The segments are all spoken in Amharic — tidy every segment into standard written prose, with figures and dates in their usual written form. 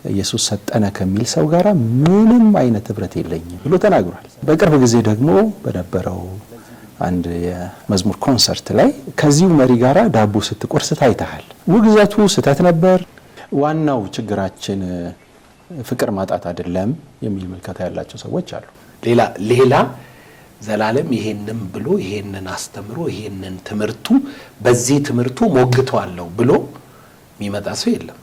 ኢየሱስ ሰጠነ ከሚል ሰው ጋር ምንም አይነት ህብረት የለኝም ብሎ ተናግሯል። በቅርብ ጊዜ ደግሞ በነበረው አንድ የመዝሙር ኮንሰርት ላይ ከዚሁ መሪ ጋር ዳቦ ስትቆርስ ታይተሃል። ውግዘቱ ስህተት ነበር። ዋናው ችግራችን ፍቅር ማጣት አይደለም የሚል ምልከታ ያላቸው ሰዎች አሉ። ሌላ ሌላ ዘላለም ይሄንን ብሎ፣ ይሄንን አስተምሮ፣ ይሄንን ትምህርቱ፣ በዚህ ትምህርቱ ሞግተዋለሁ ብሎ የሚመጣ ሰው የለም።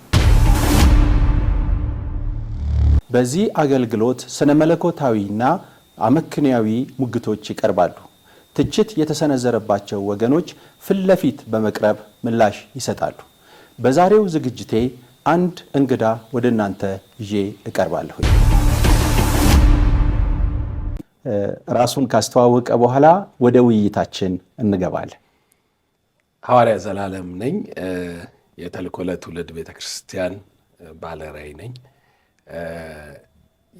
በዚህ አገልግሎት ስነ መለኮታዊና አመክንያዊ ሙግቶች ይቀርባሉ። ትችት የተሰነዘረባቸው ወገኖች ፊት ለፊት በመቅረብ ምላሽ ይሰጣሉ። በዛሬው ዝግጅቴ አንድ እንግዳ ወደ እናንተ ይዤ እቀርባለሁ። ራሱን ካስተዋወቀ በኋላ ወደ ውይይታችን እንገባለን። ሐዋርያ ዘላለም ነኝ። የተልእኮ ለትውልድ ቤተክርስቲያን ባለራዕይ ነኝ።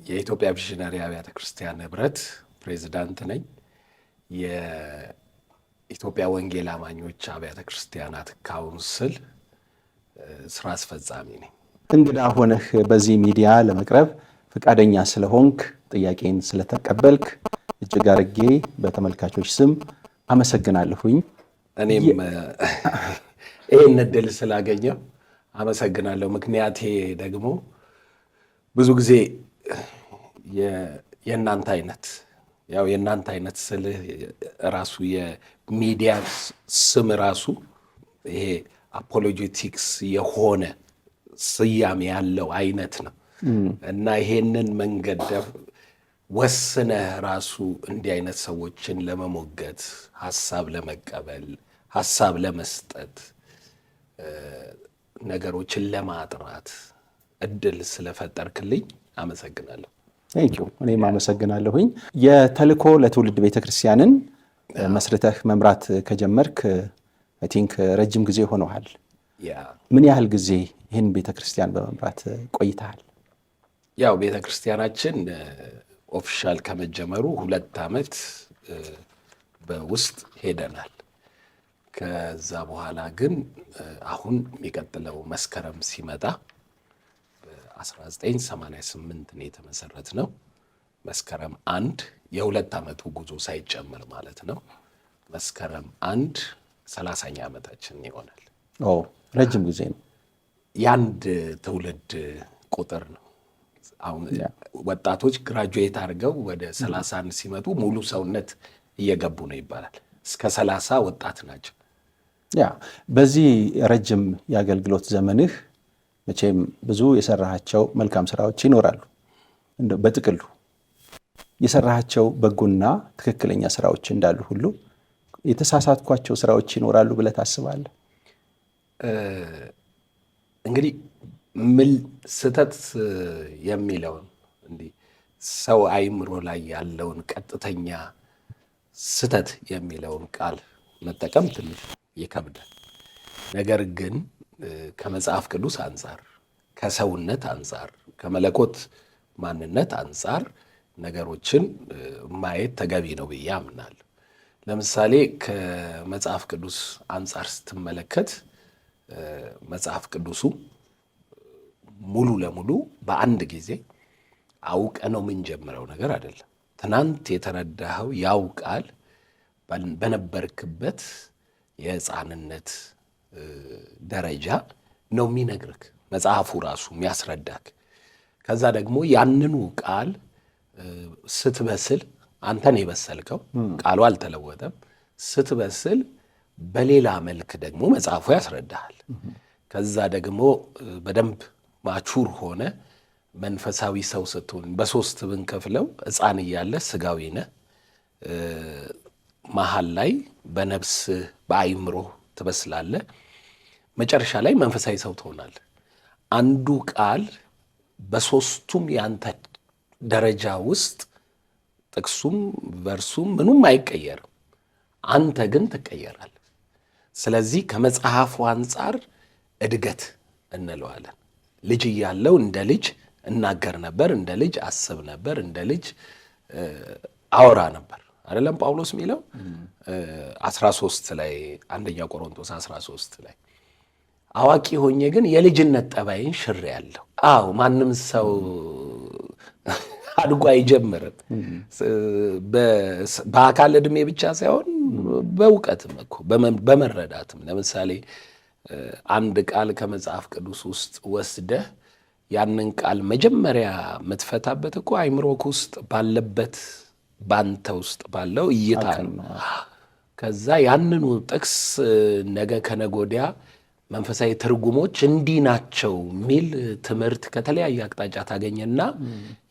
የኢትዮጵያ visionary አብያተ ክርስቲያን ህብረት ፕሬዚዳንት ነኝ። የኢትዮጵያ ወንጌል አማኞች አብያተ ክርስቲያናት council ስራ አስፈጻሚ ነኝ። እንግዳ ሆነህ በዚህ ሚዲያ ለመቅረብ ፈቃደኛ ስለሆንክ፣ ጥያቄን ስለተቀበልክ እጅግ አርጌ በተመልካቾች ስም አመሰግናለሁኝ። እኔም ይህን እድል ስላገኘው አመሰግናለሁ። ምክንያቴ ደግሞ ብዙ ጊዜ የእናንተ አይነት፣ ያው የእናንተ አይነት ስልህ ራሱ የሚዲያ ስም ራሱ ይሄ apologetics የሆነ ስያሜ ያለው አይነት ነው እና ይሄንን መንገድ ወስነህ ራሱ እንዲህ አይነት ሰዎችን ለመሞገት፣ ሀሳብ ለመቀበል፣ ሀሳብ ለመስጠት፣ ነገሮችን ለማጥራት እድል ስለፈጠርክልኝ አመሰግናለሁ። Thank you፣ እኔም አመሰግናለሁኝ። የተልእኮ ለትውልድ ቤተክርስቲያንን መስርተህ መምራት ከጀመርክ I think ረጅም ጊዜ ሆኖሃል። ምን ያህል ጊዜ ይህን ቤተክርስቲያን በመምራት ቆይተሃል? ያው ቤተክርስቲያናችን official ከመጀመሩ 2 ዓመት በውስጥ ሄደናል። ከዛ በኋላ ግን አሁን የሚቀጥለው መስከረም ሲመጣ፣ በ1988 ነው የተመሰረትነው። መስከረም 1 የ2 ዓመቱ ጉዞ ሳይጨምር ማለት ነው። መስከረም 1 30ኛ ዓመታችን ይሆናል። ረጅም ጊዜ ነው። የአንድ ትውልድ ቁጥር ነው። አሁን ወጣቶች graduate አድርገው ወደ 31 ሲመጡ ሙሉ ሰውነት እየገቡ ነው ይባላል። እስከ 30 ወጣት ናቸው። Yeah፣ በዚህ ረጅም የአገልግሎት ዘመንህ መቼም ብዙ የሰራሃቸው መልካም ስራዎች ይኖራሉ። እንደው በጥቅሉ የሰራሃቸው በጎና ትክክለኛ ስራዎች እንዳሉ ሁሉ የተሳሳትኳቸው ስራዎች ይኖራሉ ብለህ ታስባለህ? እንግዲህ ምን ስህተት የሚለውን፣ እንዲህ ሰው አይምሮ ላይ ያለውን ቀጥተኛ ስህተት የሚለውን ቃል መጠቀም ትንሽ ይከብዳል። ነገር ግን ከመጽሐፍ ቅዱስ አንጻር፣ ከሰውነት አንጻር፣ ከመለኮት ማንነት አንጻር ነገሮችን ማየት ተገቢ ነው ብዬ አምናለሁ። ለምሳሌ ከመጽሐፍ ቅዱስ አንጻር ስትመለከት መጽሐፍ ቅዱሱ ሙሉ ለሙሉ በአንድ ጊዜ አውቀነው የምንጀምረው ነገር አይደለም። ትናንት የተረዳኸው ያው ቃል በነበርክበት የሕፃንነት ደረጃ ነው የሚነግርክ መጽሐፉ ራሱ የሚያስረዳክ። ከዛ ደግሞ ያንኑ ቃል ስትበስል፣ አንተ ነህ የበሰልከው፣ ቃሉ አልተለወጠም። ስትበስል በሌላ መልክ ደግሞ መጽሐፉ ያስረዳሃል። ከዛ ደግሞ በደንብ mature ሆነህ መንፈሳዊ ሰው ስትሆን፣ በሶስት ብንከፍለው ሕፃን እያለ ስጋዊ ነህ፣ መሀል ላይ በነፍስ በአይምሮ ትበስላለህ፣ መጨረሻ ላይ መንፈሳዊ ሰው ትሆናለህ። አንዱ ቃል በሶስቱም የአንተ ደረጃ ውስጥ ጥቅሱም verse ኡም ምኑም አይቀየርም። አንተ ግን ትቀየራለህ። ስለዚህ ከመጽሐፉ አንጻር እድገት እንለዋለን። ልጅ እያለው እንደ ልጅ እናገር ነበር፣ እንደ ልጅ አስብ ነበር፣ እንደ ልጅ አወራ ነበር። አይደለም ጳውሎስ የሚለው 13 ላይ፣ አንደኛ ቆሮንቶስ 13 ላይ? አዋቂ ሆኜ ግን የልጅነት ጠባይን ሽሬያለሁ። አዎ፣ ማንም ሰው አድጎ አይጀምርም። በአካል ዕድሜ ብቻ ሳይሆን በእውቀትም እኮ፣ በመረዳትም። ለምሳሌ አንድ ቃል ከመጽሐፍ ቅዱስ ውስጥ ወስደህ ያንን ቃል መጀመሪያ የምትፈታበት እኮ አይምሮክ ውስጥ ባለበት፣ ባንተ ውስጥ ባለው እይታ ነው። ከዛ ያንኑ ጥቅስ ነገ ከነገ ወዲያ መንፈሳዊ ትርጉሞች እንዲህ ናቸው የሚል ትምህርት ከተለያየ አቅጣጫ ታገኘና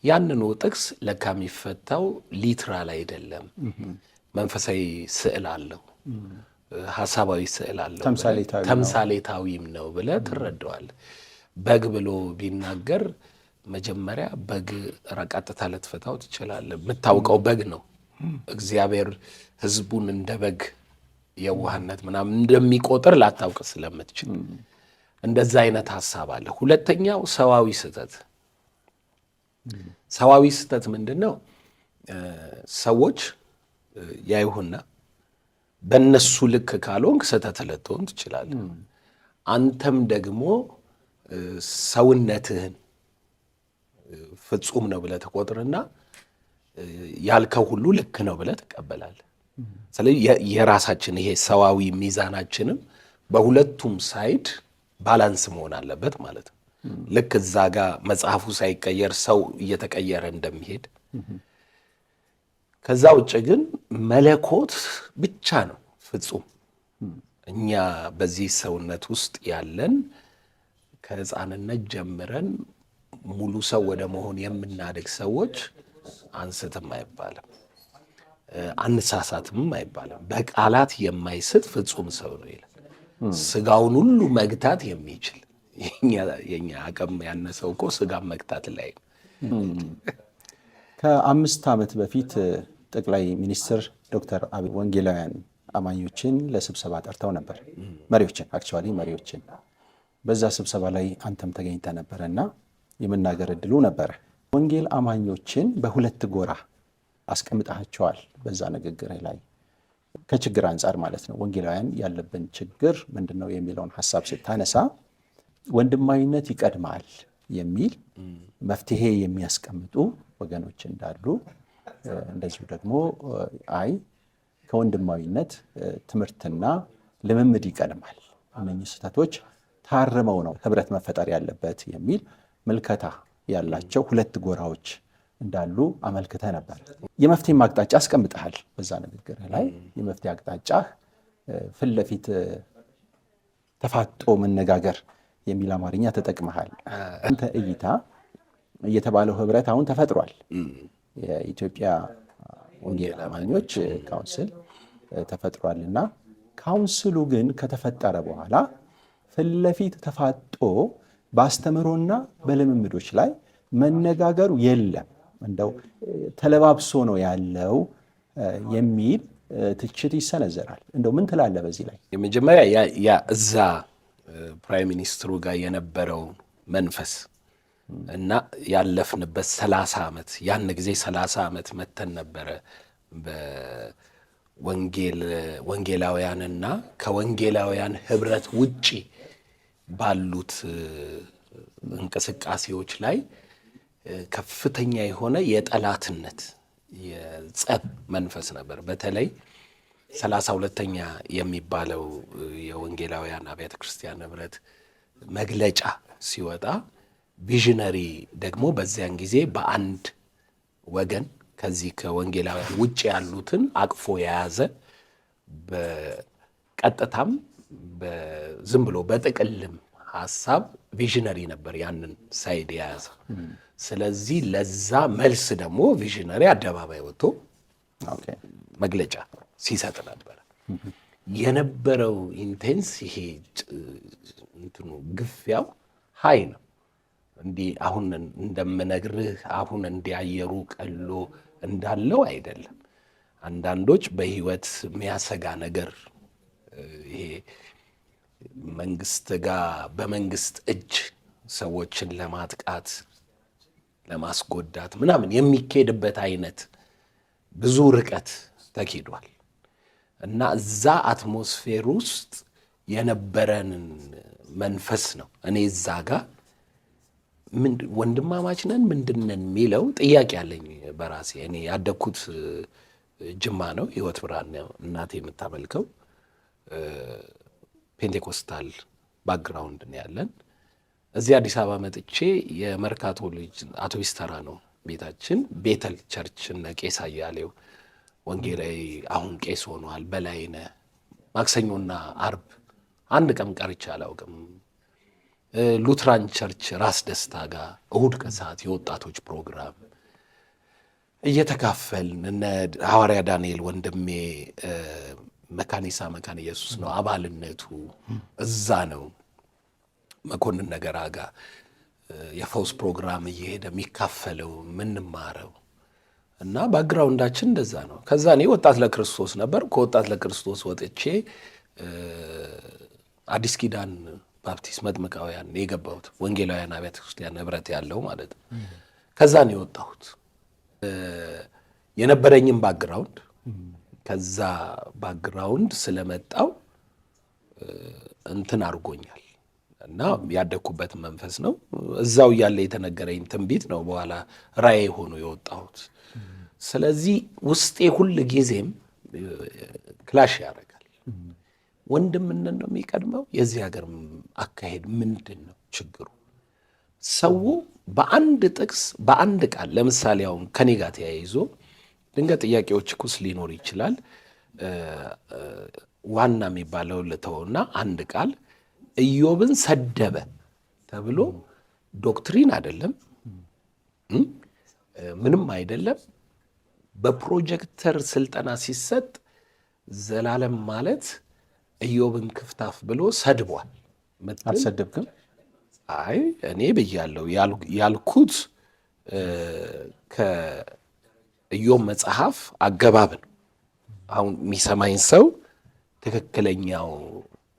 ያንኑ ጥቅስ ለካ የሚፈታው literal አይደለም፣ መንፈሳዊ ስዕል አለው፣ ሀሳባዊ ስዕል አለው፣ ተምሳሌታዊም ነው ብለህ ትረዳዋለህ። በግ ብሎ ቢናገር መጀመሪያ በግ ቀጥታ ልትፈታው ትችላለህ። የምታውቀው በግ ነው። እግዚአብሔር ሕዝቡን እንደ በግ የዋህነት ምናምን እንደሚቆጥር ላታውቅ ስለምትችል እንደዛ አይነት ሀሳብ አለ። ሁለተኛው ሰዋዊ ስህተት። ሰዋዊ ስህተት ምንድን ነው? ሰዎች ያይሁና በእነሱ ልክ ካልሆንክ ስህተት ልትሆን ትችላለህ። አንተም ደግሞ ሰውነትህን ፍጹም ነው ብለህ ትቆጥርና ያልከው ሁሉ ልክ ነው ብለህ ትቀበላለህ። ስለዚህ የራሳችን ይሄ ሰዋዊ ሚዛናችንም በሁለቱም side balance መሆን አለበት ማለት ነው። ልክ እዛ ጋር መጽሐፉ ሳይቀየር ሰው እየተቀየረ እንደሚሄድ። ከዛ ውጭ ግን መለኮት ብቻ ነው ፍጹም። እኛ በዚህ ሰውነት ውስጥ ያለን ከሕፃንነት ጀምረን ሙሉ ሰው ወደ መሆን የምናድግ ሰዎች አንስትም አይባልም፣ አንሳሳትም አይባልም። በቃላት የማይስት ፍጹም ሰው ነው ይላል። ስጋውን ሁሉ መግታት የሚችል። የኛ አቅም ያነሰው እኮ ስጋን መግታት ላይ ነው። ከ5 ዓመት በፊት ጠቅላይ ሚኒስትር ዶክተር አብይ ወንጌላውያን አማኞችን ለስብሰባ ጠርተው ነበር። መሪዎችን፣ actually መሪዎችን። በዛ ስብሰባ ላይ አንተም ተገኝተህ ነበረ እና የመናገር እድሉ ነበረ። ወንጌል አማኞችን በሁለት ጎራ አስቀምጠሃቸዋል በዛ ንግግርህ ላይ፣ ከችግር አንጻር ማለት ነው። ወንጌላውያን ያለብን ችግር ምንድን ነው የሚለውን ሀሳብ ስታነሳ ወንድማዊነት ይቀድማል የሚል መፍትሄ የሚያስቀምጡ ወገኖች እንዳሉ፣ እንደዚሁ ደግሞ አይ ከወንድማዊነት ትምህርትና ልምምድ ይቀድማል፣ እነኚህ ስህተቶች ታርመው ነው ህብረት መፈጠር ያለበት የሚል ምልከታ ያላቸው ሁለት ጎራዎች እንዳሉ አመልክተህ ነበር። የመፍትሄ አቅጣጫ አስቀምጠሃል በዛ ንግግርህ ላይ። የመፍትሄ አቅጣጫ ፊት ለፊት ተፋጦ መነጋገር የሚል አማርኛ ተጠቅመሃል። አንተ እይታ የተባለው ህብረት አሁን ተፈጥሯል። የኢትዮጵያ ወንጌል አማኞች council ተፈጥሯል እና council ኡ ግን ከተፈጠረ በኋላ ፊት ለፊት ተፋጦ በአስተምህሮና በልምምዶች ላይ መነጋገሩ የለም፣ እንደው ተለባብሶ ነው ያለው የሚል ትችት ይሰነዘራል። እንደው ምን ትላለህ በዚህ ላይ? የመጀመሪያ ያ እዛ prime minister ኡ ጋር የነበረው መንፈስ እና ያለፍንበት 30 ዓመት፣ ያን ጊዜ 30 ዓመት መተን ነበረ በወንጌል ወንጌላውያንና ከወንጌላውያን ህብረት ውጪ ባሉት እንቅስቃሴዎች ላይ ከፍተኛ የሆነ የጠላትነት፣ የጸብ መንፈስ ነበር። በተለይ 32ኛ የሚባለው የወንጌላውያን አብያተ ክርስቲያን ህብረት መግለጫ ሲወጣ visionary ደግሞ በዚያን ጊዜ በአንድ ወገን ከዚህ ከወንጌላውያን ውጭ ያሉትን አቅፎ የያዘ፣ በቀጥታም ዝም ብሎ በጥቅልም ሀሳብ visionary ነበር ያንን side የያዘ። ስለዚህ ለዛ መልስ ደግሞ visionary አደባባይ ወጥቶ መግለጫ ሲሰጥ ነበር። የነበረው intense ይሄ እንትኑ ግፊያው high ነው። እንዲህ አሁን እንደምነግርህ አሁን እንዲያየሩ ቀሎ እንዳለው አይደለም። አንዳንዶች በህይወት የሚያሰጋ ነገር፣ ይሄ መንግስት ጋር በመንግስት እጅ ሰዎችን ለማጥቃት፣ ለማስጎዳት ምናምን የሚኬድበት አይነት ብዙ ርቀት ተኪዷል እና እዛ atmosphere ውስጥ የነበረንን መንፈስ ነው። እኔ እዛ ጋ ወንድማማች ነን ምንድን ነን የሚለው ጥያቄ አለኝ በራሴ። እኔ ያደግኩት ጅማ ነው። ህይወት ብርሃን ነው እናቴ የምታመልከው። Pentecostal background ነው ያለን። እዚህ አዲስ አበባ መጥቼ የመርካቶ ልጅ፣ አውቶቢስ ተራ ነው ቤታችን። ቤተል church እነ ቄስ አያሌው ወንጌላዊ፣ አሁን ቄስ ሆኗል። በላይነህ ማክሰኞና አርብ አንድ ቀን ቀርቼ አላውቅም። Lutheran church ራስ ደስታ ጋር እሁድ ከሰዓት የወጣቶች ፕሮግራም እየተካፈልን፣ እነ ሐዋርያ ዳንኤል ወንድሜ መካኒሳ መካነ ኢየሱስ ነው አባልነቱ፣ እዛ ነው። መኮንን ነገራ ጋር የፈውስ ፕሮግራም እየሄደ የሚካፈለው፣ የምንማረው እና background ኣችን እንደዛ ነው። ከዛ እኔ ወጣት ለክርስቶስ ነበር። ከወጣት ለክርስቶስ ወጥቼ አዲስ ኪዳን ባፕቲስት መጥምቃውያን የገባሁት፣ ወንጌላውያን አብያተ ክርስቲያን ህብረት ያለው ማለት ነው። ከዛ ነው የወጣሁት። የነበረኝም background ከዛ background ስለመጣው እንትን አድርጎኛል እና ያደግኩበት መንፈስ ነው። እዛው እያለ የተነገረኝ ትንቢት ነው በኋላ ራእይ ሆኖ የወጣሁት። ስለዚህ ውስጤ ሁል ጊዜም clash ያደርጋል። ወንድምነት ነው የሚቀድመው። የዚህ ሀገር አካሄድ ምንድን ነው ችግሩ? ሰው በአንድ ጥቅስ፣ በአንድ ቃል፣ ለምሳሌ አሁን ከኔ ጋር ተያይዞ ድንገት ጥያቄዎች ኩስ ሊኖር ይችላል። ዋና የሚባለው ልተውና አንድ ቃል ኢዮብን ሰደበ ተብሎ doctrine አይደለም፣ ምንም አይደለም። በፕሮጀክተር ስልጠና ሲሰጥ ዘላለም ማለት ኢዮብን ክፍታፍ ብሎ ሰድቧል። አልሰደብክም? አይ፣ እኔ ብያለሁ ያልኩት ከኢዮብ መጽሐፍ አገባብ ነው። አሁን የሚሰማኝ ሰው ትክክለኛው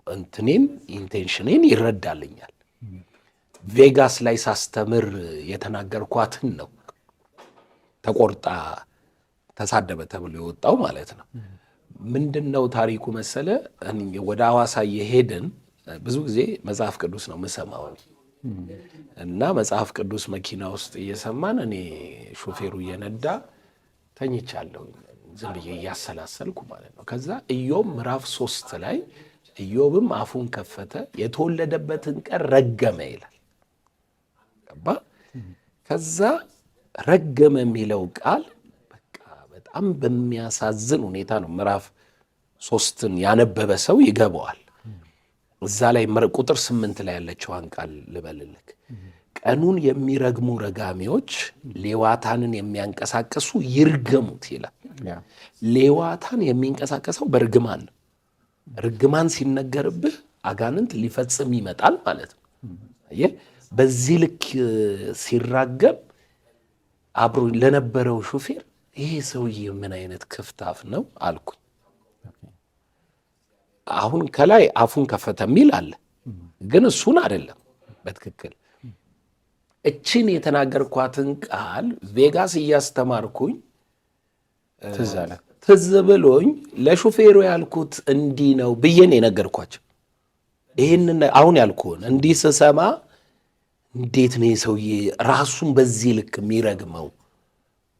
እንትኔን intention ኤን ይረዳልኛል። ቬጋስ ላይ ሳስተምር የተናገርኳትን ነው ተቆርጣ ተሳደበ ተብሎ የወጣው ማለት ነው። ምንድን ነው ታሪኩ መሰለ፣ ወደ ሐዋሳ እየሄድን ብዙ ጊዜ መጽሐፍ ቅዱስ ነው የምሰማው እና መጽሐፍ ቅዱስ መኪና ውስጥ እየሰማን እኔ ሾፌሩ እየነዳ ተኝቻለሁ፣ ዝም ብዬ እያሰላሰልኩ ማለት ነው። ከዛ ኢዮብ ምዕራፍ 3 ላይ ኢዮብም አፉን ከፈተ፣ የተወለደበትን ቀን ረገመ ይላል። ገባ? ከዛ ረገመ የሚለው ቃል በቃ በጣም በሚያሳዝን ሁኔታ ነው። ምዕራፍ 3ን ያነበበ ሰው ይገባዋል። እዛ ላይ ቁጥር 8 ላይ ያለችዋን ቃል ልበልልክ። ቀኑን የሚረግሙ ረጋሚዎች፣ ሌዋታንን የሚያንቀሳቅሱ ይርገሙት ይላል። ሌዋታን የሚንቀሳቀሰው በእርግማን ነው። እርግማን ሲነገርብህ አጋንንት ሊፈጽም ይመጣል ማለት ነው። አየህ፣ በዚህ ልክ ሲራገም አብሮ ለነበረው ሹፌር ይሄ ሰውዬ ምን አይነት ክፍታፍ ነው አልኩኝ። አሁን ከላይ አፉን ከፈተ የሚል አለ፣ ግን እሱን አይደለም በትክክል። እችን የተናገርኳትን ቃል ቬጋስ እያስተማርኩኝ ትዝ አለ። ትዝ ብሎኝ ለሹፌሩ ያልኩት እንዲህ ነው ብዬ ነው የነገርኳቸው። ይህንን አሁን ያልኩህን እንዲህ ስሰማ እንዴት ነው የሰውዬ ራሱን በዚህ ልክ የሚረግመው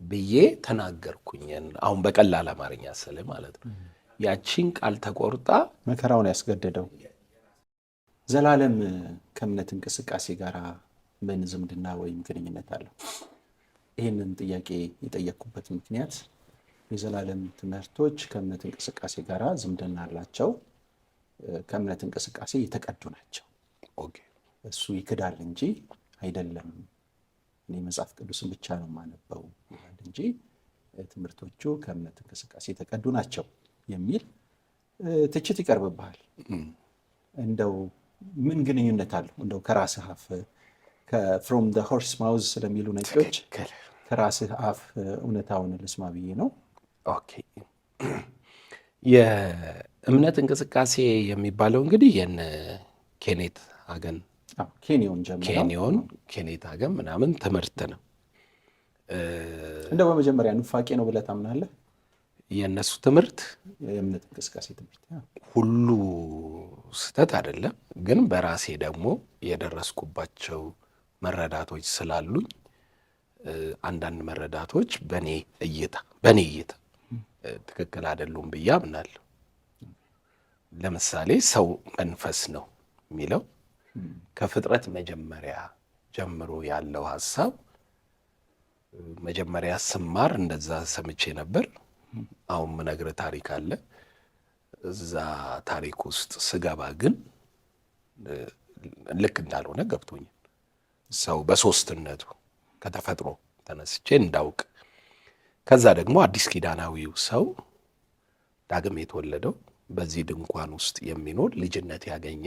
ብዬ ተናገርኩኝ። አሁን በቀላል አማርኛ ስል ማለት ነው። ያቺን ቃል ተቆርጣ መከራውን ያስገደደው። ዘላለም ከእምነት እንቅስቃሴ ጋር ምን ዝምድና ወይም ግንኙነት አለው? ይህንን ጥያቄ የጠየቅኩበት ምክንያት የዘላለም ትምህርቶች ከእምነት እንቅስቃሴ ጋር ዝምድና አላቸው፣ ከእምነት እንቅስቃሴ የተቀዱ ናቸው። እሱ ይክዳል እንጂ አይደለም፣ እኔ መጽሐፍ ቅዱስን ብቻ ነው የማነበው ይላል እንጂ ትምህርቶቹ ከእምነት እንቅስቃሴ የተቀዱ ናቸው የሚል ትችት ይቀርብብሃል። እንደው ምን ግንኙነት አለው? እንደው ከራስህ አፍ፣ from the horse mouth ስለሚሉ ነጮች፣ ከራስህ አፍ እውነታውን ልስማ ብዬ ነው። Okay። የእምነት እንቅስቃሴ የሚባለው እንግዲህ የነ ኬኔት ሀገን ኬንዮን ጀምረው ኬንዮን፣ ኬኔት ሀገን ምናምን ትምህርት ነው። እንደው በመጀመሪያ ኑፋቄ ነው ብለህ ታምናለህ? የእነሱ ትምህርት የእምነት እንቅስቃሴ ትምህርት ሁሉ ስህተት አይደለም፣ ግን በራሴ ደግሞ የደረስኩባቸው መረዳቶች ስላሉኝ አንዳንድ መረዳቶች በእኔ እይታ ትክክል አይደሉም ብዬ አምናለሁ። ለምሳሌ ሰው መንፈስ ነው የሚለው ከፍጥረት መጀመሪያ ጀምሮ ያለው ሀሳብ መጀመሪያ ስማር እንደዛ ሰምቼ ነበር። አሁን ምነግርህ ታሪክ አለ። እዛ ታሪክ ውስጥ ስገባ ግን ልክ እንዳልሆነ ገብቶኛል። ሰው በሶስትነቱ ከተፈጥሮ ተነስቼ እንዳውቅ፣ ከዛ ደግሞ አዲስ ኪዳናዊው ሰው ዳግም የተወለደው በዚህ ድንኳን ውስጥ የሚኖር ልጅነት ያገኘ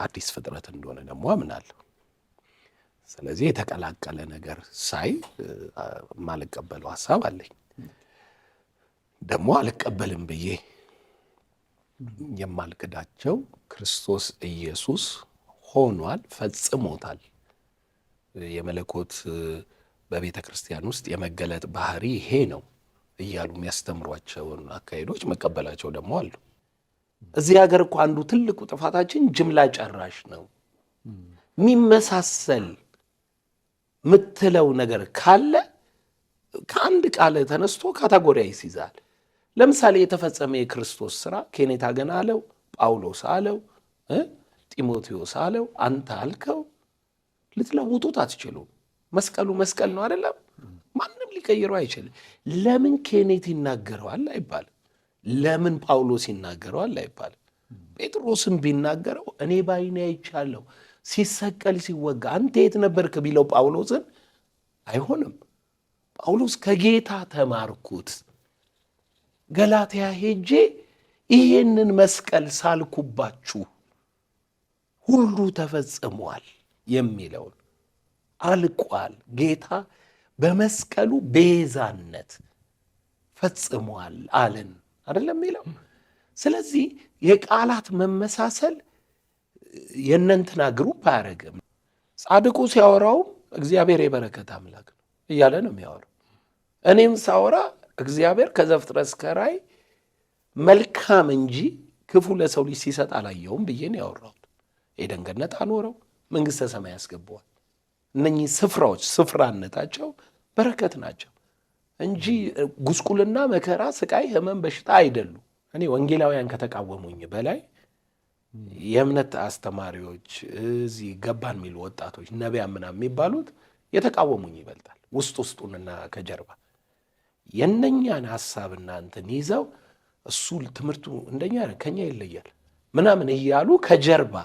አዲስ ፍጥረት እንደሆነ ደግሞ አምናለሁ። ስለዚህ የተቀላቀለ ነገር ሳይ የማልቀበለው ሀሳብ አለኝ። ደግሞ አልቀበልም ብዬ የማልክዳቸው ክርስቶስ ኢየሱስ ሆኗል፣ ፈጽሞታል። የመለኮት በቤተ ክርስቲያን ውስጥ የመገለጥ ባህሪ ይሄ ነው እያሉ የሚያስተምሯቸውን አካሄዶች መቀበላቸው ደግሞ አሉ። እዚህ ሀገር እኮ አንዱ ትልቁ ጥፋታችን ጅምላ ጨራሽ ነው። የሚመሳሰል ምትለው ነገር ካለ ከአንድ ቃል ተነስቶ category ይይዛል። ለምሳሌ የተፈጸመ የክርስቶስ ስራ ኬኔት ሀገን አለው፣ ጳውሎስ አለው፣ ጢሞቴዎስ አለው፣ አንተ አልከው፣ ልትለውጡት አትችሉም። መስቀሉ መስቀል ነው አይደለም? ማንም ሊቀይረው አይችልም። ለምን ኬኔት ይናገረዋል አይባልም። ለምን ጳውሎስ ይናገረዋል አይባልም። ጴጥሮስም ቢናገረው እኔ ባይኔ አይቻለሁ ሲሰቀል ሲወጋ አንተ የት ነበርክ ቢለው ጳውሎስን አይሆንም። ጳውሎስ ከጌታ ተማርኩት፣ ገላትያ ሄጄ ይሄንን መስቀል ሳልኩባችሁ ሁሉ ተፈጽሟል የሚለውን አልቋል፣ ጌታ በመስቀሉ ቤዛነት ፈጽሟል አለን አይደለም የሚለው። ስለዚህ የቃላት መመሳሰል የእነንትና group አያደርግም። ጻድቁ ሲያወራውም እግዚአብሔር የበረከት አምላክ ነው እያለ ነው የሚያወራው። እኔም ሳወራ እግዚአብሔር ከዘፍጥረት እስከ ራእይ መልካም እንጂ ክፉ ለሰው ልጅ ሲሰጥ አላየውም ብዬ ነው ያወራሁት። ኤደን ገነት አኖረው፣ መንግሥተ ሰማይ ያስገባዋል። እነኚህ ስፍራዎች ስፍራነታቸው በረከት ናቸው እንጂ ጉስቁልና፣ መከራ፣ ስቃይ፣ ህመም፣ በሽታ አይደሉም። እኔ ወንጌላውያን ከተቃወሙኝ በላይ የእምነት አስተማሪዎች እዚህ ገባን የሚሉ ወጣቶች ነቢያን ምናምን የሚባሉት የተቃወሙኝ ይበልጣል። ውስጥ ውስጡንና ከጀርባ የነኛን ሀሳብና እንትን ይዘው እሱ ትምህርቱ እንደኛ ከኛ ይለያል ምናምን እያሉ ከጀርባ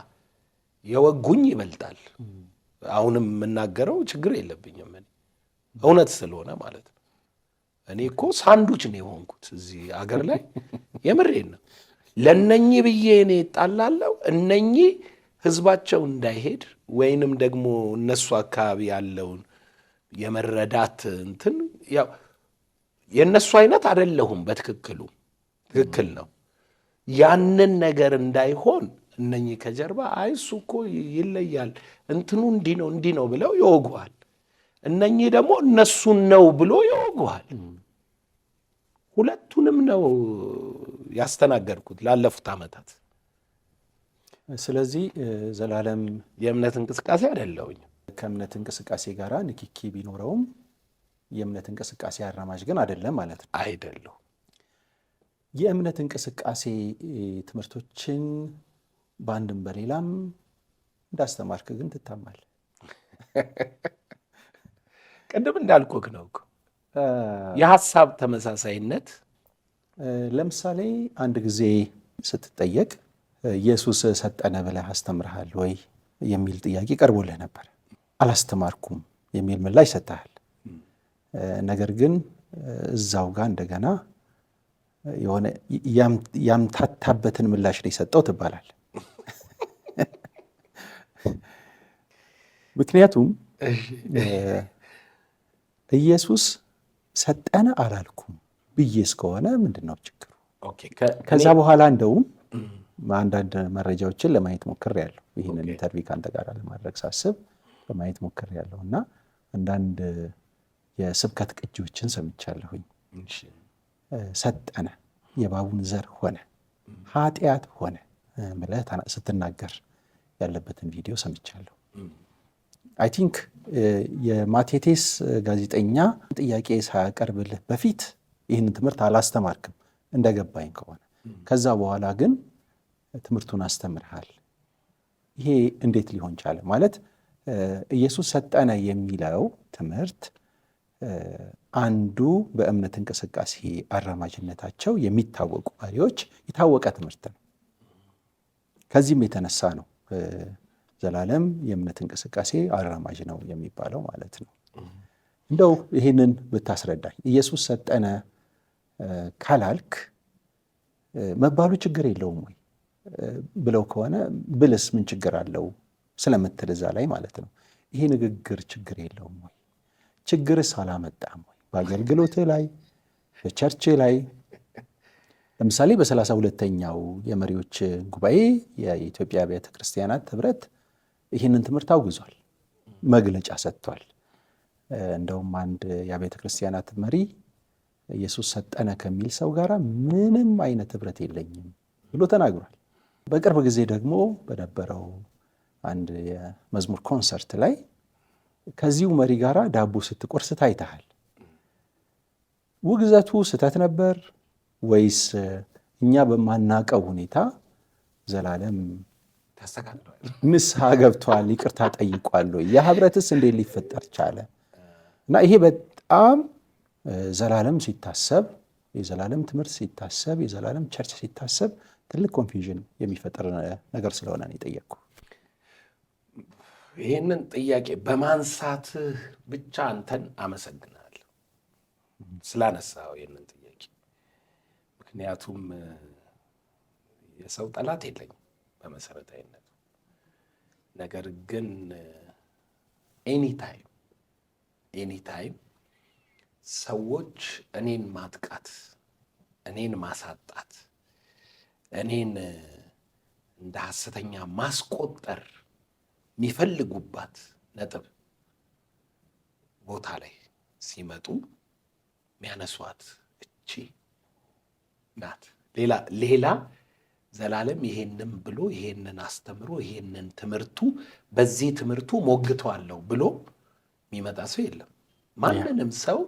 የወጉኝ ይበልጣል። አሁንም የምናገረው ችግር የለብኝም እኔ እውነት ስለሆነ ማለት ነው። እኔ እኮ ሳንዱች ነው የሆንኩት እዚህ አገር ላይ፣ የምሬን ነው። ለእነኚህ ብዬ እኔ እጣላለሁ። እነኚህ ህዝባቸው እንዳይሄድ ወይንም ደግሞ እነሱ አካባቢ ያለውን የመረዳት እንትን ያው የእነሱ አይነት አይደለሁም። በትክክሉ ትክክል ነው። ያንን ነገር እንዳይሆን እነኚህ ከጀርባ አይ እሱ እኮ ይለያል እንትኑ እንዲህ ነው እንዲህ ነው ብለው ይወጉሃል። እነኚህ ደግሞ እነሱን ነው ብሎ ይወጉሃል። ሁለቱንም ነው ያስተናገድኩት ላለፉት ዓመታት። ስለዚህ ዘላለም የእምነት እንቅስቃሴ አይደለሁኝ። ከእምነት እንቅስቃሴ ጋር ንክኪ ቢኖረውም የእምነት እንቅስቃሴ አራማጅ ግን አይደለም ማለት ነው። አይደለሁ። የእምነት እንቅስቃሴ ትምህርቶችን በአንድም በሌላም እንዳስተማርክ ግን ትታማለህ። ቅድም እንዳልኩህ ነው እኮ የሀሳብ ተመሳሳይነት። ለምሳሌ አንድ ጊዜ ስትጠየቅ ኢየሱስ ሰጠነ ብለህ አስተምርሃል ወይ የሚል ጥያቄ ቀርቦልህ ነበር። አላስተማርኩም የሚል ምላሽ ሰጥተሃል። ነገር ግን እዛው ጋር እንደገና የሆነ ያምታታበትን ምላሽ ነው የሰጠው ትባላል። ምክንያቱም ኢየሱስ ሰጠነ አላልኩም ብዬ እስከሆነ ምንድን ነው ችግሩ? ከዛ በኋላ እንደውም አንዳንድ መረጃዎችን ለማየት ሞክሬያለሁ። ይህንን interview ከአንተ ጋር ለማድረግ ሳስብ ለማየት ሞክሬያለሁ እና አንዳንድ የስብከት ቅጂዎችን ሰምቻለሁኝ። ሰጠነ፣ የእባቡን ዘር ሆነ፣ ኃጢአት ሆነ ብለህ ስትናገር ያለበትን ቪዲዮ ሰምቻለሁ። I think የማቴቴስ ጋዜጠኛ ጥያቄ ሳያቀርብልህ በፊት ይህንን ትምህርት አላስተማርክም እንደገባኝ ከሆነ፣ ከዛ በኋላ ግን ትምህርቱን አስተምርሃል። ይሄ እንዴት ሊሆን ቻለ? ማለት ኢየሱስ ሰጠነ የሚለው ትምህርት አንዱ በእምነት እንቅስቃሴ አራማጅነታቸው የሚታወቁ መሪዎች የታወቀ ትምህርት ነው። ከዚህም የተነሳ ነው ዘላለም የእምነት እንቅስቃሴ አራማጅ ነው የሚባለው ማለት ነው። እንደው ይህንን ብታስረዳኝ፣ ኢየሱስ ሰጠነ ካላልክ መባሉ ችግር የለውም ወይ ብለው ከሆነ፣ ብልስ ምን ችግር አለው ስለምትል እዛ ላይ ማለት ነው። ይሄ ንግግር ችግር የለውም ወይ? ችግርስ አላመጣም ወይ በአገልግሎትህ ላይ፣ በ church ላይ? ለምሳሌ በ32ኛው የመሪዎች ጉባኤ የኢትዮጵያ ቤተ ክርስቲያናት ህብረት ይህንን ትምህርት አውግዟል፣ መግለጫ ሰጥቷል። እንደውም አንድ የቤተ ክርስቲያናት መሪ ኢየሱስ ሰጠነ ከሚል ሰው ጋር ምንም አይነት ህብረት የለኝም ብሎ ተናግሯል። በቅርብ ጊዜ ደግሞ በነበረው አንድ የመዝሙር ኮንሰርት ላይ ከዚሁ መሪ ጋር ዳቦ ስትቆርስ ታይተሃል። ውግዘቱ ስህተት ነበር ወይስ እኛ በማናቀው ሁኔታ ዘላለም ንስሐ ገብቷል፣ ይቅርታ ጠይቋል ወይ? የህብረትስ እንዴት ሊፈጠር ቻለ? እና ይሄ በጣም ዘላለም ሲታሰብ፣ የዘላለም ትምህርት ሲታሰብ፣ የዘላለም church ሲታሰብ ትልቅ confusion የሚፈጥር ነገር ስለሆነ ነው የጠየቅኩ። ይህንን ጥያቄ በማንሳትህ ብቻ አንተን አመሰግናለሁ ስላነሳው ይህንን ጥያቄ። ምክንያቱም የሰው ጠላት የለኝም በመሰረታዊነቱ። ነገር ግን anytime anytime ሰዎች እኔን ማጥቃት፣ እኔን ማሳጣት፣ እኔን እንደ ሐሰተኛ ማስቆጠር የሚፈልጉባት ነጥብ ቦታ ላይ ሲመጡ የሚያነሷት እቺ ናት። ሌላ ሌላ ዘላለም ይሄንን ብሎ፣ ይሄንን አስተምሮ፣ ይሄንን ትምህርቱ በዚህ ትምህርቱ ሞግተዋለሁ ብሎ የሚመጣ ሰው የለም። ማንንም ሰው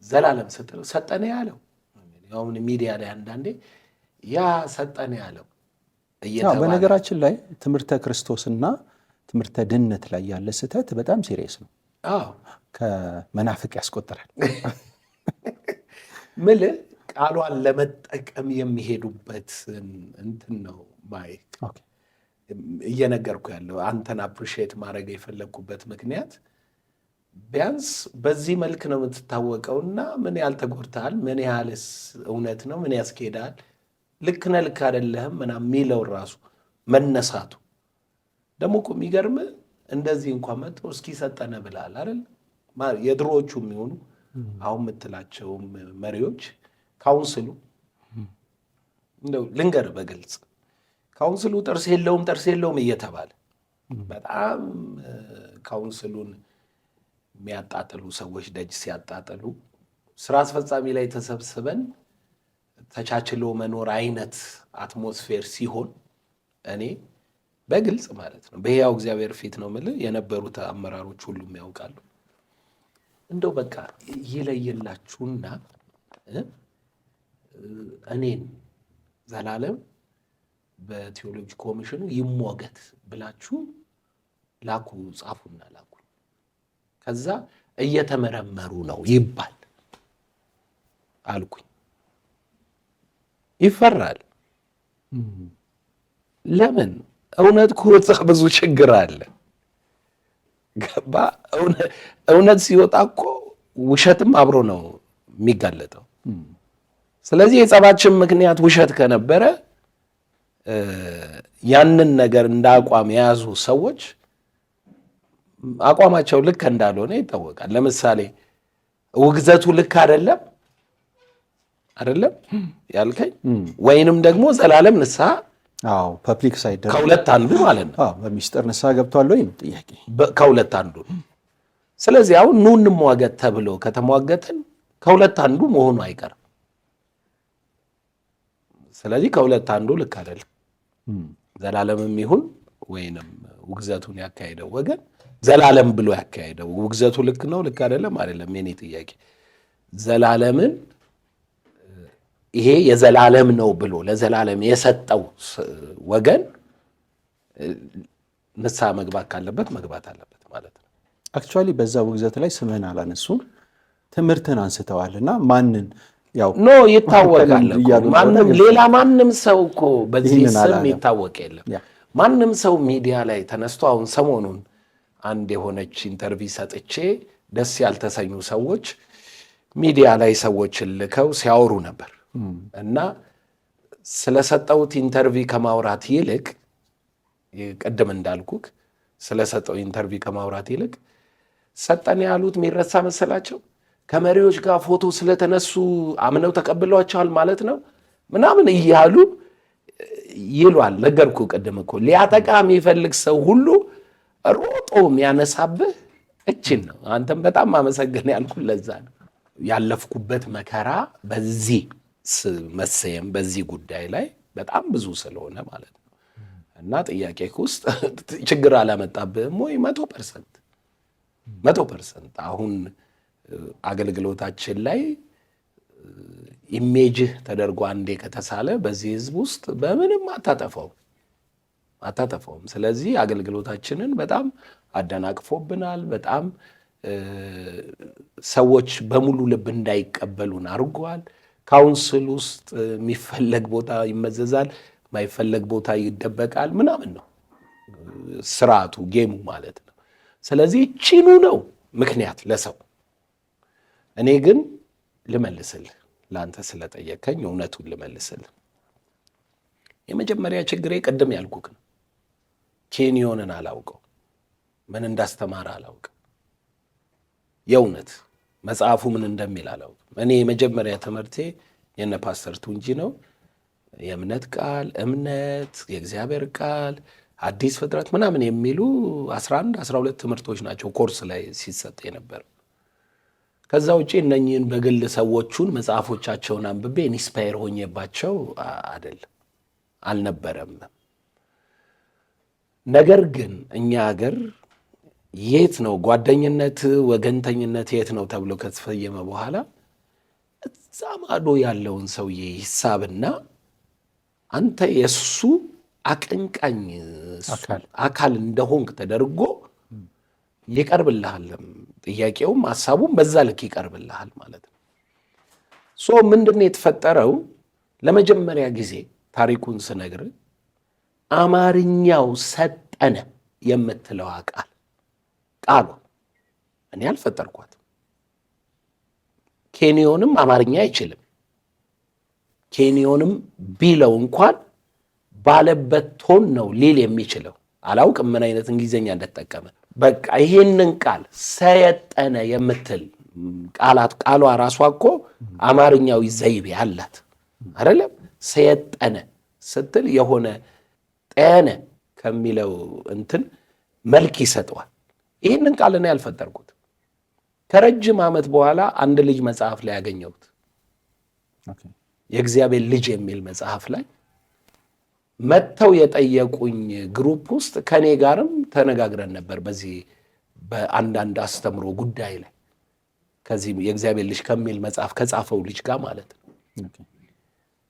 ዘላለም ስትለው ሰጠነ ያለው፣ አሁን ሚዲያ ላይ አንዳንዴ ያ ሰጠነ ያለው እየተባለ። በነገራችን ላይ ትምህርተ ክርስቶስና ትምህርተ ድነት ላይ ያለ ስህተት በጣም serious ነው። ከመናፍቅ ያስቆጥራል። ምልህ ቃሏን ለመጠቀም የሚሄዱበት እንትን ነው ማይክ እየነገርኩ ያለው። አንተን appreciate ማድረግ የፈለግኩበት ምክንያት ቢያንስ በዚህ መልክ ነው የምትታወቀውና ምን ያህል ተጎድተሃል፣ ምን ያህልስ እውነት ነው፣ ምን ያስኬዳል፣ ልክ ነህ፣ ልክ አይደለህም ምናምን የሚለው ራሱ መነሳቱ። ደግሞ እኮ የሚገርም እንደዚህ እንኳን መጥቶ እስኪ ሰጠነ ብለሃል አይደል? የድሮዎቹ የሚሆኑ አሁን የምትላቸውም መሪዎች council ኡ እንደው ልንገር በግልጽ፣ council ኡ ጥርስ የለውም፣ ጥርስ የለውም እየተባለ በጣም council ኡን የሚያጣጥሉ ሰዎች ደጅ ሲያጣጥሉ፣ ስራ አስፈጻሚ ላይ ተሰብስበን ተቻችሎ መኖር አይነት atmosphere ሲሆን፣ እኔ በግልጽ ማለት ነው፣ በሕያው እግዚአብሔር ፊት ነው የምልህ፣ የነበሩት አመራሮች ሁሉም ያውቃሉ። እንደው በቃ ይለይላችሁና እኔን ዘላለም በቴዎሎጂ ኮሚሽኑ ይሞገት ብላችሁ ላኩ፣ ጻፉና ላኩ። ከዛ እየተመረመሩ ነው ይባል አልኩኝ። ይፈራል። ለምን? እውነት ከወጣ ብዙ ችግር አለ። ገባ? እውነት ሲወጣ እኮ ውሸትም አብሮ ነው የሚጋለጠው። ስለዚህ የጸባችን ምክንያት ውሸት ከነበረ ያንን ነገር እንደ አቋም የያዙ ሰዎች አቋማቸው ልክ እንዳልሆነ ይታወቃል። ለምሳሌ ውግዘቱ ልክ አይደለም አይደለም ያልከኝ ወይንም ደግሞ ዘላለም ንስሐ አዎ፣ public ሳይደረግ ከሁለት አንዱ ማለት ነው። አዎ፣ በሚስጥር ንስሐ ገብቷል ወይ ነው ጥያቄ። ከሁለት አንዱ ነው። ስለዚህ አሁን ኑ እንሟገት ተብሎ ከተሟገትን ከሁለት አንዱ መሆኑ አይቀርም። ስለዚህ ከሁለት አንዱ ልክ አይደለም። ዘላለምም ይሁን ወይንም ውግዘቱን ያካሄደው ወገን ዘላለም ብሎ ያካሄደው ውግዘቱ ልክ ነው ልክ አይደለም አይደለም የኔ ጥያቄ። ዘላለምን ይሄ የዘላለም ነው ብሎ ለዘላለም የሰጠው ወገን ንስሐ መግባት ካለበት መግባት አለበት ማለት ነው። Actually በዛ ውግዘት ላይ ስምህን አላነሱም፣ ትምህርትን አንስተዋል። እና ማንን ያው No፣ ይታወቃል። ማንም ሌላ ማንም ሰው እኮ በዚህ ስም ይታወቅ የለም። ማንም ሰው ሚዲያ ላይ ተነስቶ አሁን ሰሞኑን አንድ የሆነች interview ሰጥቼ ደስ ያልተሰኙ ሰዎች ሚዲያ ላይ ሰዎችን ልከው ሲያወሩ ነበር። እና ስለሰጠሁት interview ከማውራት ይልቅ፣ ቅድም እንዳልኩክ ስለሰጠው interview ከማውራት ይልቅ ሰጠን ያሉት የሚረሳ መሰላቸው። ከመሪዎች ጋር ፎቶ ስለተነሱ አምነው ተቀብሏቸዋል ማለት ነው ምናምን እያሉ ይሏል። ነገርኩ ቅድም እኮ፣ ሊያጠቃ የሚፈልግ ሰው ሁሉ ሮጦ የሚያነሳብህ እችን ነው። አንተም በጣም አመሰግን ያልኩ ለዛ ነው። ያለፍኩበት መከራ በዚህ መሰየም በዚህ ጉዳይ ላይ በጣም ብዙ ስለሆነ ማለት ነው። እና ጥያቄ ውስጥ ችግር አላመጣብህም ወይ? 100%፣ 100%። አሁን አገልግሎታችን ላይ image ህ ተደርጎ አንዴ ከተሳለ በዚህ ህዝብ ውስጥ በምንም አታጠፋውም፣ አታጠፋውም። ስለዚህ አገልግሎታችንን በጣም አደናቅፎብናል። በጣም ሰዎች በሙሉ ልብ እንዳይቀበሉን አድርጓል። Council ውስጥ የሚፈለግ ቦታ ይመዘዛል፣ የማይፈለግ ቦታ ይደበቃል ምናምን ነው ስርዓቱ፣ game ኡ ማለት ነው። ስለዚህ ቺኑ ነው ምክንያት ለሰው። እኔ ግን ልመልስልህ፣ ለአንተ ስለጠየከኝ እውነቱን ልመልስልህ። የመጀመሪያ ችግሬ ቅድም ያልኩክ ነው። ኬንዮንን አላውቀው፣ ምን እንዳስተማረ አላውቅም። የእውነት መጽሐፉ ምን እንደሚል አላውቅም። እኔ የመጀመሪያ ትምህርቴ የነ ፓስተር ቱንጂ ነው። የእምነት ቃል፣ እምነት፣ የእግዚአብሔር ቃል፣ አዲስ ፍጥረት ምናምን የሚሉ 11 12 ትምህርቶች ናቸው ኮርስ ላይ ሲሰጥ የነበረው። ከዛ ውጪ እነኚህን በግል ሰዎቹን መጽሐፎቻቸውን አንብቤ inspire ሆኜባቸው አይደለም፣ አልነበረም። ነገር ግን እኛ ሀገር የት ነው ጓደኝነት፣ ወገንተኝነት የት ነው ተብሎ ከተሰየመ በኋላ እዛ ማዶ ያለውን ሰውዬ ሂሳብና አንተ የእሱ አቀንቃኝ አካል እንደሆንክ ተደርጎ ይቀርብልሃል። ጥያቄውም ሀሳቡም በዛ ልክ ይቀርብልሃል ማለት ነው። So ምንድን ነው የተፈጠረው? ለመጀመሪያ ጊዜ ታሪኩን ስነግር አማርኛው ሰጠነ የምትለዋ ቃል፣ ቃሏ እኔ አልፈጠርኳትም። ኬንዮንም አማርኛ አይችልም። ኬንዮንም ቢለው እንኳን ባለበት tone ነው ሊል የሚችለው። አላውቅም ምን አይነት እንግሊዝኛ እንደተጠቀመ። በቃ ይሄንን ቃል ሰየጠነ የምትል ቃላት፣ ቃሏ ራሷ እኮ አማርኛዊ ዘይቤ አላት አይደለም? ሰየጠነ ስትል የሆነ ጠነ ከሚለው እንትን መልክ ይሰጠዋል። ይህንን ቃል እኔ ያልፈጠርኩት፣ ከረጅም ዓመት በኋላ አንድ ልጅ መጽሐፍ ላይ ያገኘሁት፣ የእግዚአብሔር ልጅ የሚል መጽሐፍ ላይ መጥተው የጠየቁኝ group ውስጥ ከኔ ጋርም ተነጋግረን ነበር በዚህ በአንዳንድ አስተምሮ ጉዳይ ላይ፣ ከዚህ የእግዚአብሔር ልጅ ከሚል መጽሐፍ ከጻፈው ልጅ ጋር ማለት ነው።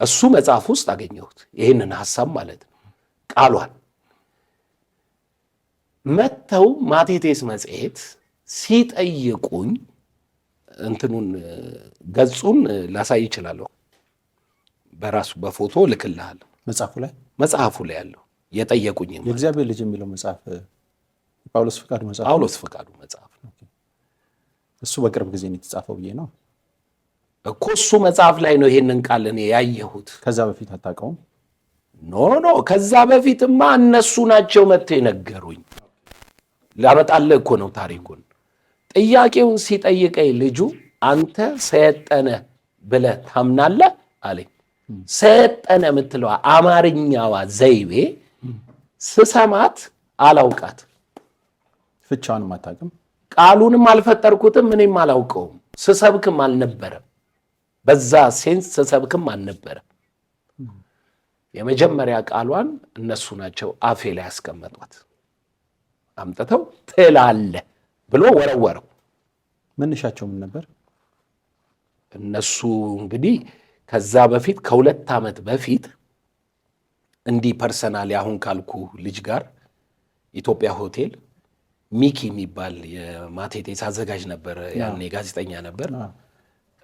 እሱ መጽሐፍ ውስጥ አገኘሁት ይህንን ሐሳብ ማለት ነው። ቃሏን መጥተው ማቴቴስ መጽሔት ሲጠይቁኝ እንትኑን ገጹን ላሳይ ይችላለሁ። በራሱ በፎቶ ልክልሃለሁ። መጽሐፉ ላይ? መጽሐፉ ላይ ያለው የጠየቁኝ። የእግዚአብሔር ልጅ የሚለው መጽሐፍ ጳውሎስ ፍቃዱ መጽሐፍ? ጳውሎስ ፍቃዱ መጽሐፍ ነው። እሱ በቅርብ ጊዜ ነው የተጻፈው ብዬ ነው። እኮ። እሱ መጽሐፍ ላይ ነው ይሄንን ቃል እኔ ያየሁት። ከዛ በፊት አታውቀውም? No፣ ከዛ በፊትማ እነሱ ናቸው መጥተው የነገሩኝ። ላመጣልህ እኮ ነው ታሪኩን። ጥያቄውን ሲጠይቀኝ ልጁ አንተ ሰየጠነ ብለህ ታምናለህ አለኝ። ሰየጠነ የምትለዋ አማርኛዋ ዘይቤ ስሰማት አላውቃት። ፍቻዋንም አታውቅም? ቃሉንም አልፈጠርኩትም፣ እኔም አላውቀውም። ስሰብክም አልነበረም። በዛ sense ስሰብክም አልነበረም። የመጀመሪያ ቃሏን እነሱ ናቸው አፌ ላይ ያስቀመጧት። አምጥተው ትላለህ ብሎ ወረወረው። መነሻቸው ምን ነበር? እነሱ እንግዲህ ከዛ በፊት ከ2 ዓመት በፊት እንዲህ personally አሁን ካልኩ ልጅ ጋር ኢትዮጵያ ሆቴል ሚኪ የሚባል የማቴቴስ አዘጋጅ ነበር፣ ያኔ ጋዜጠኛ ነበር።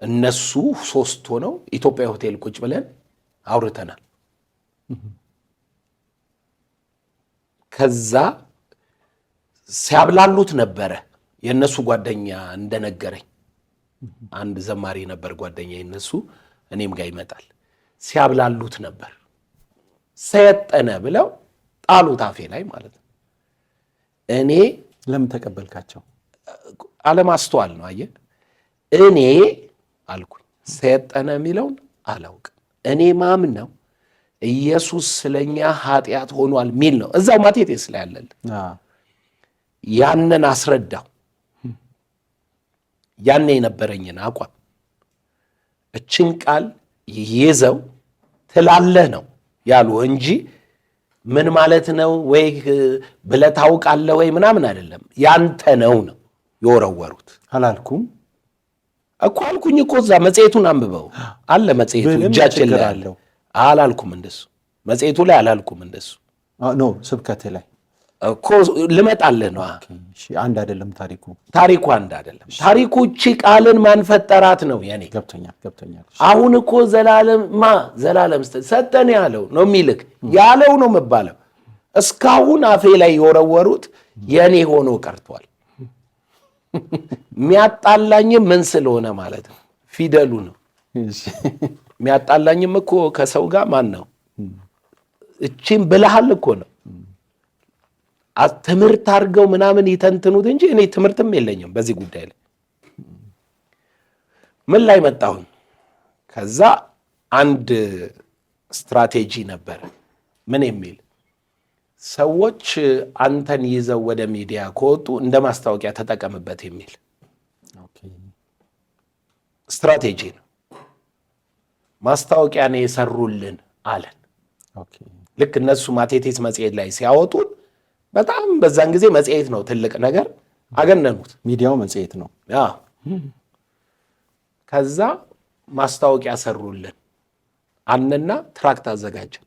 እነሱ ሶስት ሆነው ኢትዮጵያ ሆቴል ቁጭ ብለን አውርተናል። ከዛ ሲያብላሉት ነበረ። የእነሱ ጓደኛ እንደነገረኝ አንድ ዘማሪ ነበር ጓደኛ የነሱ፣ እኔም ጋር ይመጣል። ሲያብላሉት ነበር። ሰየጠነ ብለው ጣሉት አፌ ላይ ማለት ነው። እኔ ለምን ተቀበልካቸው? አለማስተዋል ነው። አየህ፣ እኔ አልኩኝ ሰየጠነ የሚለውን አላውቅም። እኔ ማምነው ኢየሱስ ስለኛ ኃጢአት ሆኗል ሚል ነው። እዛው ማቴቴስ ላይ ያለል ያንን አስረዳው። ያኔ የነበረኝን አቋም እችን ቃል ይዘው ትላለህ ነው ያሉ እንጂ ምን ማለት ነው ወይ ብለህ ታውቃለህ ወይ ምናምን አይደለም። ያንተ ነው ነው የወረወሩት። አላልኩም እኮ አልኩኝ እኮ እዛ መጽሔቱን አንብበው አለ መጽሔቱ እጃችን ላይ አለ። አላልኩም እንደሱ መጽሔቱ ላይ አላልኩም እንደሱ። No ስብከትህ ላይ እኮ ልመጣልህ ነው። አንድ አይደለም ታሪኩ። ታሪኩ አንድ አይደለም ታሪኩ። እቺ ቃልን ማን ፈጠራት ነው የኔ። ገብቶኛል ገብቶኛል። አሁን እኮ ዘላለም ማ ዘላለም ሰጠን ያለው ነው የሚልክ ያለው ነው የምባለው። እስካሁን አፌ ላይ የወረወሩት የኔ ሆኖ ቀርቷል። የሚያጣላኝም ምን ስለሆነ ማለት ነው ፊደሉ ነው የሚያጣላኝም እኮ ከሰው ጋር ማን ነው እቺን ብልሃል እኮ ነው ትምህርት አድርገው ምናምን ይተንትኑት እንጂ እኔ ትምህርትም የለኝም በዚህ ጉዳይ ላይ። ምን ላይ መጣሁኝ? ከዛ አንድ ስትራቴጂ ነበረ። ምን የሚል ሰዎች አንተን ይዘው ወደ ሚዲያ ከወጡ እንደ ማስታወቂያ ተጠቀምበት የሚል ስትራቴጂ ነው። ማስታወቂያ ነው የሰሩልን አለን። ልክ እነሱ ማቴቴስ መጽሔት ላይ ሲያወጡን በጣም በዛን ጊዜ መጽሔት ነው ትልቅ ነገር፣ አገነኑት። ሚዲያው መጽሔት ነው። ከዛ ማስታወቂያ ሰሩልን አልንና tract አዘጋጀን።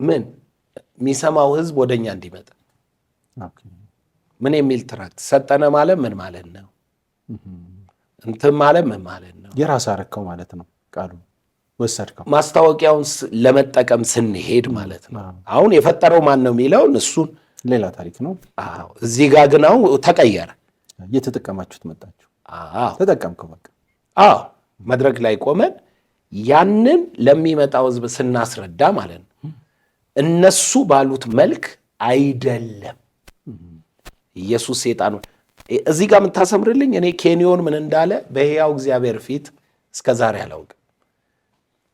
ምን የሚሰማው ህዝብ ወደኛ እንዲመጣ ምን የሚል tract ሰጠነ ማለት ምን ማለት ነው? እንትን ማለት ምን ማለት ነው? የራስ አረከው ማለት ነው። ቃሉ ወሰድከው። ማስታወቂያውን ለመጠቀም ስንሄድ ማለት ነው። አሁን የፈጠረው ማን ነው የሚለውን እሱን ሌላ ታሪክ ነው። አዎ፣ እዚህ ጋር ግን አሁን ተቀየረ። እየተጠቀማችሁት መጣችሁ። አዎ፣ ተጠቀምከው በቃ። አዎ፣ መድረክ ላይ ቆመን ያንን ለሚመጣው ህዝብ ስናስረዳ ማለት ነው እነሱ ባሉት መልክ አይደለም። ኢየሱስ ሴጣኑ እዚህ ጋር የምታሰምርልኝ እኔ ኬንዮን ምን እንዳለ በሕያው እግዚአብሔር ፊት እስከ ዛሬ አላውቅም።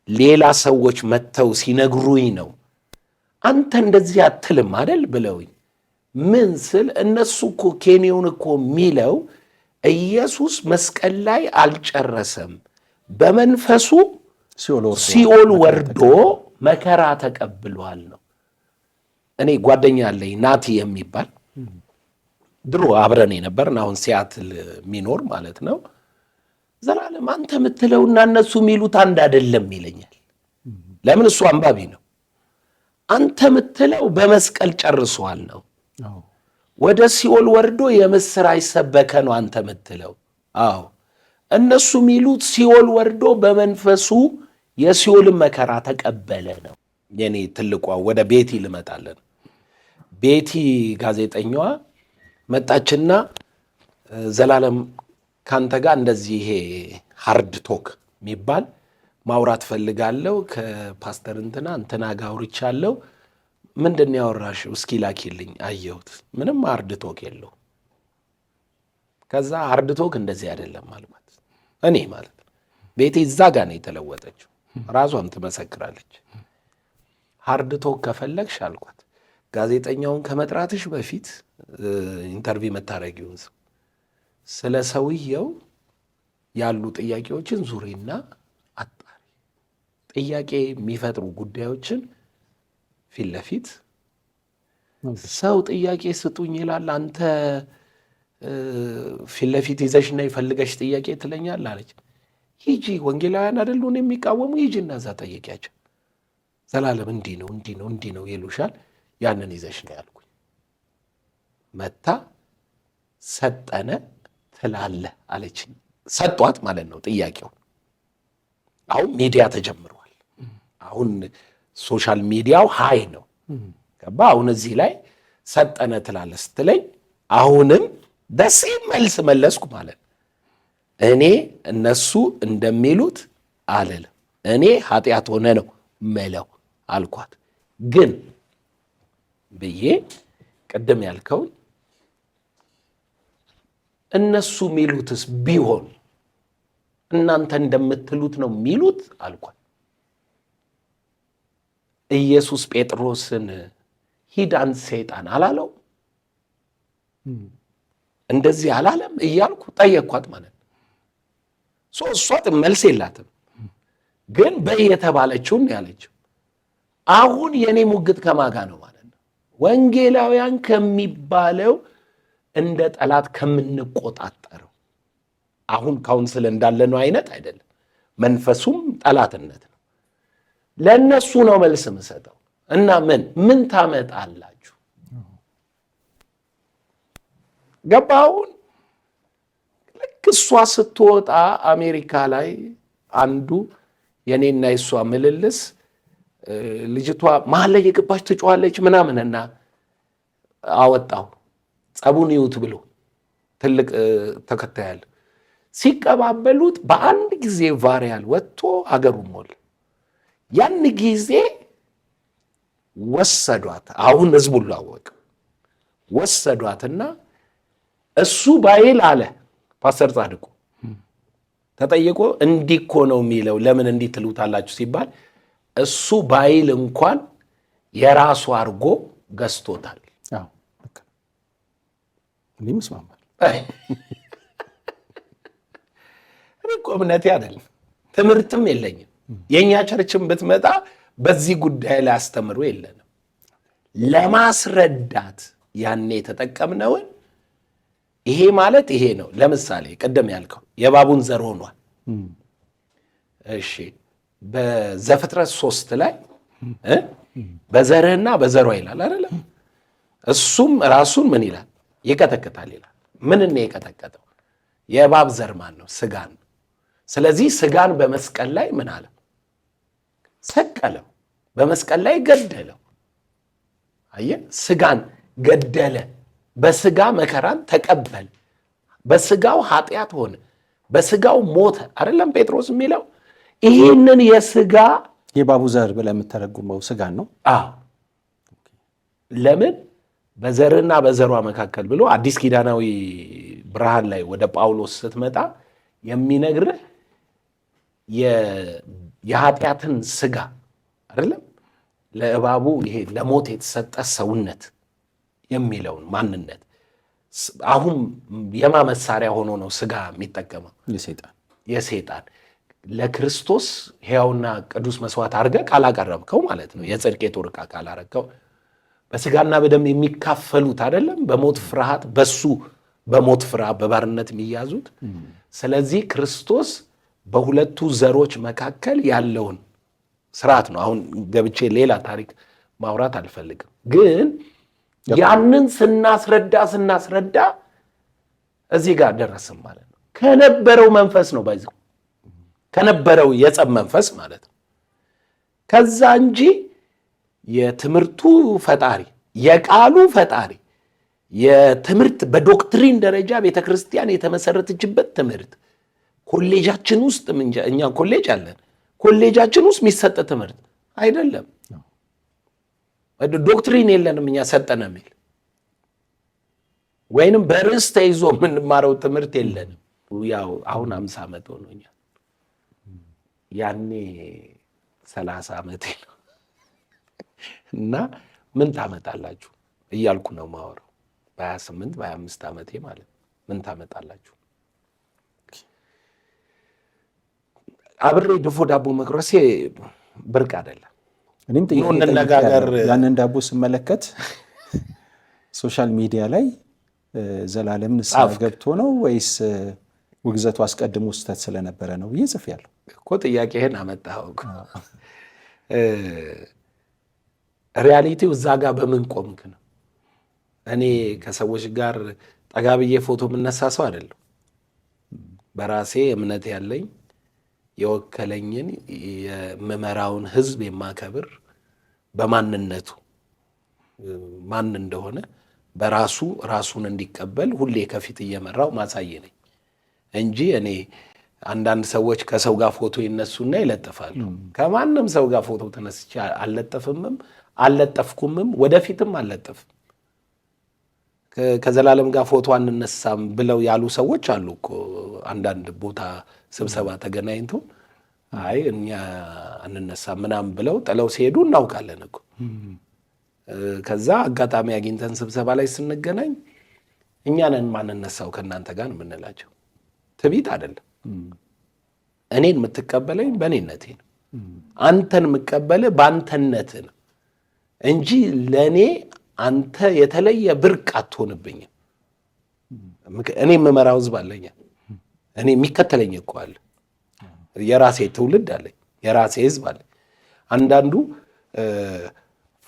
ሌላ ሰዎች መጥተው ሲነግሩኝ ነው አንተ እንደዚህ አትልም አይደል ብለውኝ ምን ስል እነሱ እኮ ኬንዮን እኮ የሚለው ኢየሱስ መስቀል ላይ አልጨረሰም፣ በመንፈሱ ሲኦል ወርዶ መከራ ተቀብሏል ነው። እኔ ጓደኛ አለኝ ናቲ የሚባል ድሮ አብረን የነበርን አሁን ሲያትል የሚኖር ማለት ነው። ዘላለም አንተ የምትለውና እነሱ የሚሉት አንድ አይደለም ይለኛል። ለምን? እሱ አንባቢ ነው። አንተ የምትለው በመስቀል ጨርሷል ነው። ወደ ሲኦል ወርዶ የምስራች ሰበከ ነው አንተ የምትለው። አዎ እነሱ የሚሉት ሲኦል ወርዶ በመንፈሱ የሲኦልን መከራ ተቀበለ ነው። የኔ ትልቋ ወደ ቤቲ ልመጣለን። ቤቲ ጋዜጠኛዋ መጣችና ዘላለም ካንተ ጋር እንደዚህ ይሄ hard talk የሚባል ማውራት ፈልጋለሁ፣ ከፓስተር እንትና እንትና ጋር አውርቻለሁ። ምንድን ነው ያወራሽው? እስኪ ላኪልኝ። አየሁት። ምንም hard talk የለው። ከዛ hard talk እንደዚህ አይደለም አልኳት። እኔ ማለት ነው ቤቴ እዛ ጋር ነው የተለወጠችው። ራሷም ትመሰክራለች። Hard talk ከፈለግሽ አልኳት ጋዜጠኛውን ከመጥራትሽ በፊት interview የምታደርጊውን ሰው ስለ ሰውየው ያሉ ጥያቄዎችን ዙሪና አጣሪ። ጥያቄ የሚፈጥሩ ጉዳዮችን ፊት ለፊት ሰው ጥያቄ ስጡኝ ይላል። አንተ ፊት ለፊት ይዘሽ ነይ ፈልገሽ ጥያቄ ትለኛል አለች። ሂጂ፣ ወንጌላውያን አይደሉን የሚቃወሙ? ሂጂ እና እዛ ጠይቂያቸው። ዘላለም እንዲህ ነው እንዲህ ነው እንዲህ ነው ይሉሻል። ያንን ይዘሽ ነው ያልኩኝ። መታ ሰጠነ ትላለህ አለችኝ። ሰጧት ማለት ነው ጥያቄው። አሁን ሚዲያ ተጀምሯል። አሁን social media ው high ነው። ገባ? አሁን እዚህ ላይ ሰጠነ ትላለህ ስትለኝ አሁንም the same መልስ መለስኩ ማለት ነው። እኔ እነሱ እንደሚሉት አልልም። እኔ ኃጢአት ሆነ ነው መለው አልኳት። ግን ብዬ ቅድም ያልከውን እነሱ የሚሉትስ ቢሆን እናንተ እንደምትሉት ነው የሚሉት አልኳት። ኢየሱስ ጴጥሮስን ሂድ አንተ ሰይጣን አላለው? እንደዚህ አላለም እያልኩ ጠየቅኳት ማለት ነው። እሷ መልስ የላትም፣ ግን በይ የተባለችውን ያለችው። አሁን የእኔ ሙግት ከማጋ ነው ማለት ነው? ወንጌላውያን ከሚባለው እንደ ጠላት ከምንቆጣጠረው አሁን council እንዳለነው አይነት አይደለም። መንፈሱም ጠላትነት ነው። ለእነሱ ነው መልስ የምሰጠው። እና ምን ምን ታመጣላችሁ? ገባ? አሁን ልክ እሷ ስትወጣ አሜሪካ ላይ አንዱ የኔና የእሷ ምልልስ፣ ልጅቷ መሀል ላይ የገባች ትጮዋለች ምናምንና አወጣው ጸቡን ይዩት ብሎ ትልቅ ተከታይ አለ። ሲቀባበሉት በአንድ ጊዜ viral ወጥቶ አገሩን ሞላ። ያን ጊዜ ወሰዷት። አሁን ህዝቡ ሁሉ አወቀ። ወሰዷትና እሱ ባይል አለ ፓስተር ጻድቁ ተጠይቆ፣ እንዲህ እኮ ነው የሚለው፣ ለምን እንዲህ ትሉታላችሁ ሲባል እሱ ባይል እንኳን የራሱ አድርጎ ገዝቶታል። እኔም እስማማለሁ። እኔ እኮ እምነቴ አይደለም፣ ትምህርትም የለኝም። የእኛ church ን ብትመጣ በዚህ ጉዳይ ላይ አስተምሮ የለንም። ለማስረዳት ያኔ የተጠቀምነውን ይሄ ማለት ይሄ ነው። ለምሳሌ ቅድም ያልከው የእባቡን ዘር ሆኗል። እሺ፣ በዘፍጥረት 3 ላይ በዘርህና በዘሯ ይላል አይደለም? እሱም ራሱን ምን ይላል? ይቀጠቅጣል ይላል። ምን ነው የቀጠቀጠው? የእባብ ዘር ማን ነው? ስጋን ነው። ስለዚህ ስጋን በመስቀል ላይ ምን አለ? ሰቀለው። በመስቀል ላይ ገደለው። አየህ፣ ስጋን ገደለ። በስጋ መከራን ተቀበለ። በስጋው ኃጢአት ሆነ፣ በስጋው ሞተ። አይደለም ጴጥሮስ የሚለው? ይህንን የስጋ የእባቡ ዘር ብለህ የምተረጉመው ስጋን ነው። አዎ። ለምን በዘርና በዘሯ መካከል ብሎ አዲስ ኪዳናዊ ብርሃን ላይ ወደ ጳውሎስ ስትመጣ የሚነግርህ የኃጢአትን ስጋ አይደለም፣ ለእባቡ ይሄ ለሞት የተሰጠ ሰውነት የሚለውን ማንነት። አሁን የማ መሳሪያ ሆኖ ነው ስጋ የሚጠቀመው? የሰይጣን። የሰይጣን። ለክርስቶስ ሕያውና ቅዱስ መስዋዕት አድርገህ ካላቀረብከው ማለት ነው። የጽድቅ የጦር ዕቃ ካላረግከው በስጋና በደም የሚካፈሉት አይደለም፣ በሞት ፍርሃት፣ በሱ በሞት ፍርሃት በባርነት የሚያዙት። ስለዚህ ክርስቶስ በሁለቱ ዘሮች መካከል ያለውን ስርዓት ነው። አሁን ገብቼ ሌላ ታሪክ ማውራት አልፈልግም። ግን ያንን ስናስረዳ ስናስረዳ እዚህ ጋር ደረስን ማለት ነው። ከነበረው መንፈስ ነው by the way፣ ከነበረው የጸብ መንፈስ ማለት ነው። ከዛ እንጂ የትምህርቱ ፈጣሪ፣ የቃሉ ፈጣሪ፣ የትምህርት በ doctrine ደረጃ ቤተክርስቲያን የተመሰረተችበት ትምህርት፣ ኮሌጃችን ውስጥ፣ እኛ ኮሌጅ አለን። ኮሌጃችን ውስጥ የሚሰጥ ትምህርት አይደለም። Doctrine የለንም እኛ ሰጠነ የሚል ወይንም በርዕስ ተይዞ የምንማረው ትምህርት የለንም። ያው አሁን 50 ዓመት ሆኖኛል። ያኔ 30 ዓመቴ ነው። እና ምን ታመጣላችሁ እያልኩ ነው የማወራው። በ28 በ25 ዓመቴ ማለት ነው። ምን ታመጣላችሁ? አብሬ ድፎ ዳቦ መጉረሴ ብርቅ አይደለም። እኔም ጥያቄ እንነጋገር። ያንን ዳቦ ስመለከት social media ላይ ዘላለም ንስሐ ገብቶ ነው ወይስ ውግዘቱ አስቀድሞ ስህተት ስለነበረ ነው ብዬ ጽፌያለሁ እኮ። ጥያቄህን አመጣኸው እኮ። Reality ው እዛ ጋር በምን ቆምክ ነው። እኔ ከሰዎች ጋር ጠጋ ብዬ ፎቶ የምነሳ ሰው አይደለም። በራሴ እምነት ያለኝ፣ የወከለኝን የምመራውን ህዝብ የማከብር፣ በማንነቱ ማን እንደሆነ በራሱ ራሱን እንዲቀበል ሁሌ ከፊት እየመራው ማሳይ ነኝ እንጂ እኔ አንዳንድ ሰዎች ከሰው ጋር ፎቶ ይነሱና ይለጥፋሉ። ከማንም ሰው ጋር ፎቶ ተነስቼ አልለጠፍምም፣ አልለጠፍኩምም፣ ወደፊትም አልለጥፍም። ከዘላለም ጋር ፎቶ አንነሳም ብለው ያሉ ሰዎች አሉ እኮ። አንዳንድ ቦታ ስብሰባ ተገናኝቶ አይ እኛ አንነሳም ምናምን ብለው ጥለው ሲሄዱ እናውቃለን እኮ። ከዛ አጋጣሚ አግኝተን ስብሰባ ላይ ስንገናኝ እኛ ነን ማንነሳው ከእናንተ ጋር የምንላቸው። ትዕቢት አይደለም። እኔን የምትቀበለኝ በእኔነቴ ነው። አንተን የምቀበልህ በአንተነትህ ነው እንጂ ለእኔ አንተ የተለየ ብርቅ አትሆንብኝም። እኔ የምመራው ህዝብ አለኝ። እኔ የሚከተለኝ እኮ አለ። የራሴ ትውልድ አለኝ። የራሴ ህዝብ አለኝ። አንዳንዱ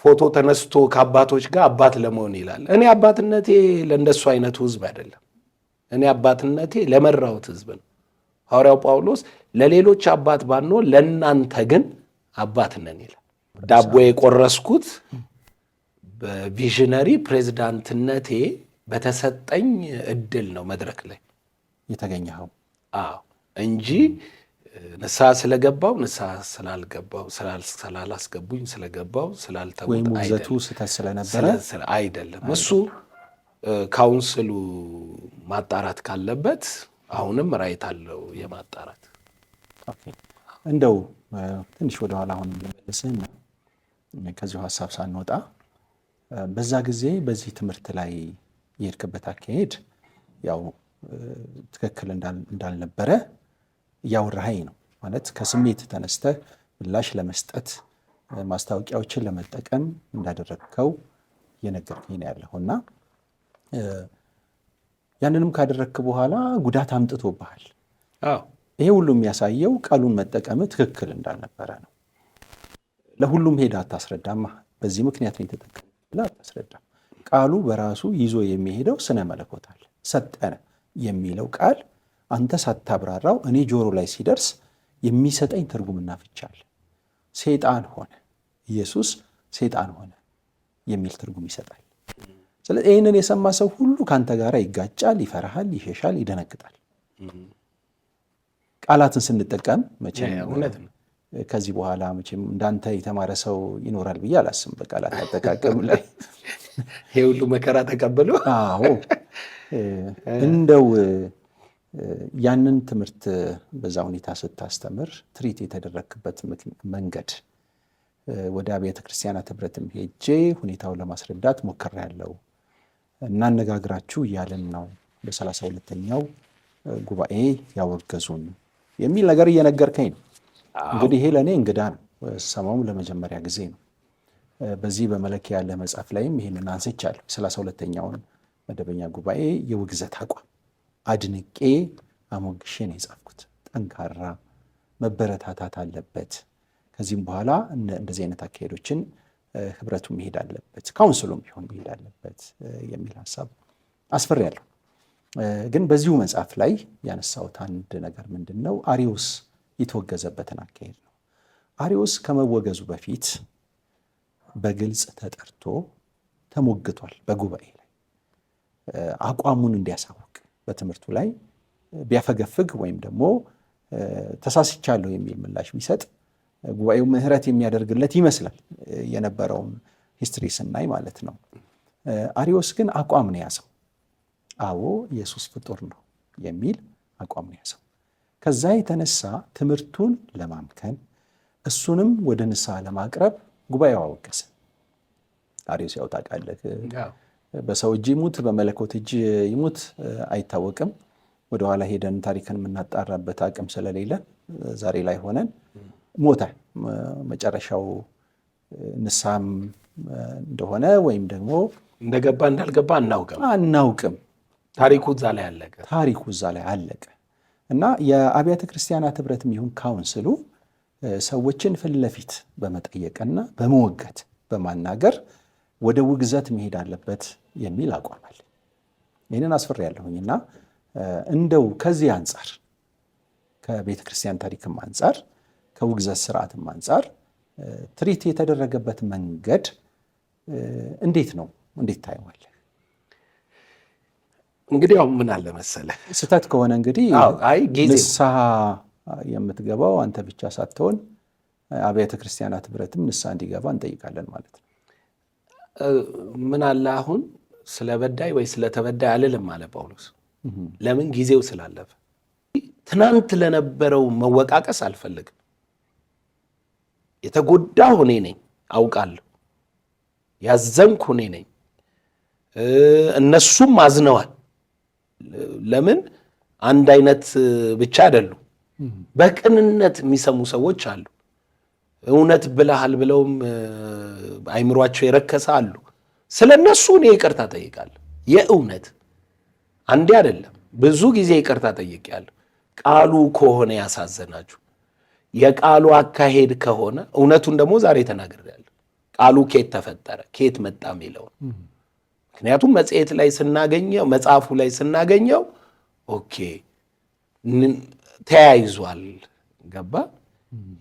ፎቶ ተነስቶ ከአባቶች ጋር አባት ለመሆን ይላል። እኔ አባትነቴ ለእንደሱ አይነቱ ህዝብ አይደለም። እኔ አባትነቴ ለመራሁት ህዝብ ነው። ሐዋርያው ጳውሎስ ለሌሎች አባት ባንሆን ለእናንተ ግን አባት ነን ይላል። ዳቦ የቆረስኩት በ visionary ፕሬዝዳንትነቴ በተሰጠኝ እድል ነው መድረክ ላይ የተገኘኸው። አዎ፣ እንጂ ንስሐ ስለገባው፣ ንስሐ ስላልገባው፣ ስላላስገቡኝ ስለገባው ስላልተውት ወይም ውግዘቱ ስህተት ስለነበረ አይደለም። እሱ council ኡ ማጣራት ካለበት አሁንም right አለው የማጣራት። እንደው ትንሽ ወደኋላ አሁን ልመልስህና ከዚሁ ሀሳብ ሳንወጣ በዛ ጊዜ በዚህ ትምህርት ላይ የሄድክበት አካሄድ ያው ትክክል እንዳልነበረ እያወራኸኝ ነው። ማለት ከስሜት ተነስተህ ምላሽ ለመስጠት ማስታወቂያዎችን ለመጠቀም እንዳደረግከው እየነገርከኝ ነው ያለኸው እና ያንንም ካደረግክ በኋላ ጉዳት አምጥቶብሃል። ይሄ ሁሉ የሚያሳየው ቃሉን መጠቀም ትክክል እንዳልነበረ ነው። ለሁሉም ሄዳ አታስረዳማ። በዚህ ምክንያት ነው የተጠቀምኩት ብለህ አታስረዳም። ቃሉ በራሱ ይዞ የሚሄደው ስነ መለኮት አለ። ሰጠነ የሚለው ቃል አንተ ሳታብራራው እኔ ጆሮ ላይ ሲደርስ የሚሰጠኝ ትርጉምና ፍቻ አለ። ሴጣን ሆነ፣ ኢየሱስ ሴጣን ሆነ የሚል ትርጉም ይሰጣል። ስለዚህ ይህንን የሰማ ሰው ሁሉ ከአንተ ጋር ይጋጫል፣ ይፈራሃል፣ ይሸሻል፣ ይደነግጣል። ቃላትን ስንጠቀም መቼም ከዚህ በኋላ መቼም እንዳንተ የተማረ ሰው ይኖራል ብዬ አላስብም። በቃላት አጠቃቀም ላይ ይሄ ሁሉ መከራ ተቀብሎ። አዎ፣ እንደው ያንን ትምህርት በዛ ሁኔታ ስታስተምር treat የተደረግክበት መንገድ፣ ወደ አብያተ ክርስቲያናት ህብረትም ሄጄ ሁኔታውን ለማስረዳት ሞክሬያለሁ፣ እናነጋግራችሁ እያልን ነው በ32ኛው ጉባኤ ያወገዙን የሚል ነገር እየነገርከኝ ነው። እንግዲህ ይሄ ለእኔ እንግዳ ነው፣ ሰማውም ለመጀመሪያ ጊዜ ነው። በዚህ በመለኪያ ያለ መጽሐፍ ላይም ይህንን አንስቻለሁ። 32ኛውን መደበኛ ጉባኤ የውግዘት አቋም አድንቄ አሞግሼ ነው የጻፍኩት። ጠንካራ መበረታታት አለበት። ከዚህም በኋላ እንደዚህ አይነት አካሄዶችን ህብረቱ መሄድ አለበት፣ council ኡም ቢሆን መሄድ አለበት የሚል ሀሳብ አስፍሬያለሁ። ግን በዚሁ መጽሐፍ ላይ ያነሳሁት አንድ ነገር ምንድን ነው? አሪዮስ የተወገዘበትን አካሄድ ነው። አሪዮስ ከመወገዙ በፊት በግልጽ ተጠርቶ ተሞግቷል። በጉባኤ ላይ አቋሙን እንዲያሳውቅ በትምህርቱ ላይ ቢያፈገፍግ ወይም ደግሞ ተሳስቻለሁ የሚል ምላሽ ቢሰጥ ጉባኤው ምህረት የሚያደርግለት ይመስላል፣ የነበረውን history ስናይ ማለት ነው። አሪዮስ ግን አቋም ነው የያዘው። አዎ ኢየሱስ ፍጡር ነው የሚል አቋም ነው የያዘው። ከዛ የተነሳ ትምህርቱን ለማምከን እሱንም ወደ ንስሐ ለማቅረብ ጉባኤው አወገዘ። አሪዮስ ያው ታውቃለህ፣ በሰው እጅ ይሙት በመለኮት እጅ ይሙት አይታወቅም። ወደኋላ ሄደን ታሪክን የምናጣራበት አቅም ስለሌለ ዛሬ ላይ ሆነን ሞተ። መጨረሻው ንስሐም እንደሆነ ወይም ደግሞ እንደገባ እንዳልገባ አናውቅም አናውቅም። ታሪኩ እዛ ላይ አለቀ። ታሪኩ እዛ ላይ አለቀ እና የአብያተ ክርስቲያናት ህብረትም ይሁን council ኡ ሰዎችን ፊት ለፊት በመጠየቅና በመወገት በማናገር ወደ ውግዘት መሄድ አለበት የሚል አቋም አለ። ይህንን አስፈሪ ያለሁኝ እና እንደው ከዚህ አንጻር፣ ከቤተ ክርስቲያን ታሪክም አንጻር፣ ከውግዘት ስርዓትም አንጻር treat የተደረገበት መንገድ እንዴት ነው? እንዴት ታየዋለህ? እንግዲህ ያው ምን አለ መሰለህ፣ ስህተት ከሆነ እንግዲህ አይ ጊዜው ንስሐ የምትገባው አንተ ብቻ ሳትሆን አብያተ ክርስቲያናት ህብረትም ንስሐ እንዲገባ እንጠይቃለን ማለት ነው። ምን አለ፣ አሁን ስለ በዳይ ወይ ስለ ተበዳይ አልልም አለ ጳውሎስ። ለምን? ጊዜው ስላለፈ። ትናንት ለነበረው መወቃቀስ አልፈልግም። የተጎዳሁ እኔ ነኝ፣ አውቃለሁ። ያዘንኩ እኔ ነኝ። እነሱም አዝነዋል። ለምን? አንድ አይነት ብቻ አይደሉም። በቅንነት የሚሰሙ ሰዎች አሉ። እውነት ብለሃል ብለውም አይምሯቸው የረከሰ አሉ። ስለ እነሱ እኔ ይቅርታ ጠይቃለሁ። የእውነት አንዴ አይደለም፣ ብዙ ጊዜ ይቅርታ ጠይቄያለሁ። ቃሉ ከሆነ ያሳዘናችሁ፣ የቃሉ አካሄድ ከሆነ፣ እውነቱን ደግሞ ዛሬ ተናግሬያለሁ። ቃሉ ኬት ተፈጠረ፣ ኬት መጣ የሚለውን። ምክንያቱም መጽሔት ላይ ስናገኘው፣ መጽሐፉ ላይ ስናገኘው okay ተያይዟል። ገባ?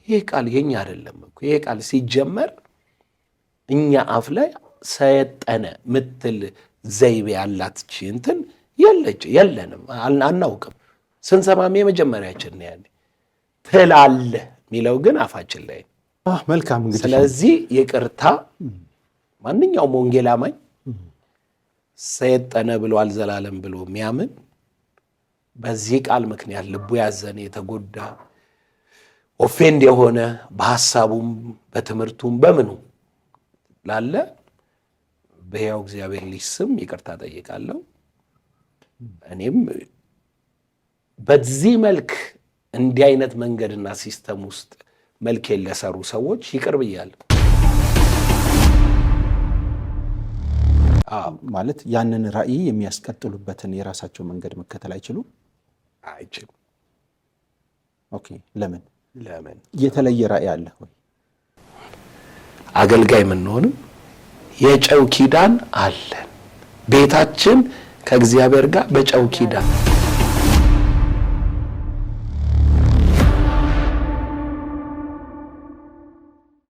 ይሄ ቃል የኛ አይደለም እኮ። ይሄ ቃል ሲጀመር እኛ አፍ ላይ ሰየጠነ ምትል ዘይቤ ያላት እንትን የለች፣ የለንም፣ አናውቅም። ስንሰማም የመጀመሪያችን ነው ያኔ። ትላለህ የሚለው ግን አፋችን ላይ ነው። መልካም እንግዲህ። ስለዚህ ይቅርታ፣ ማንኛውም ወንጌል አማኝ፣ ሰየጠነ ብሏል ዘላለም ብሎ የሚያምን፣ በዚህ ቃል ምክንያት ልቡ ያዘነ፣ የተጎዳ፣ offend የሆነ፣ በሀሳቡም በትምህርቱም በምኑ ላለ በሕያው እግዚአብሔር ልጅ ስም ይቅርታ ጠይቃለሁ። እኔም በዚህ መልክ እንዲህ አይነት መንገድና system ውስጥ መልክ ለሰሩ ሰዎች ይቅር ብያለሁ። ማለት ያንን ራዕይ የሚያስቀጥሉበትን የራሳቸው መንገድ መከተል አይችሉም? አይችሉም። Okay፣ ለምን? ለምን? የተለየ ራዕይ አለ ወይ? አገልጋይ የምንሆንም የጨው ኪዳን አለን። ቤታችን ከእግዚአብሔር ጋር በጨው ኪዳን።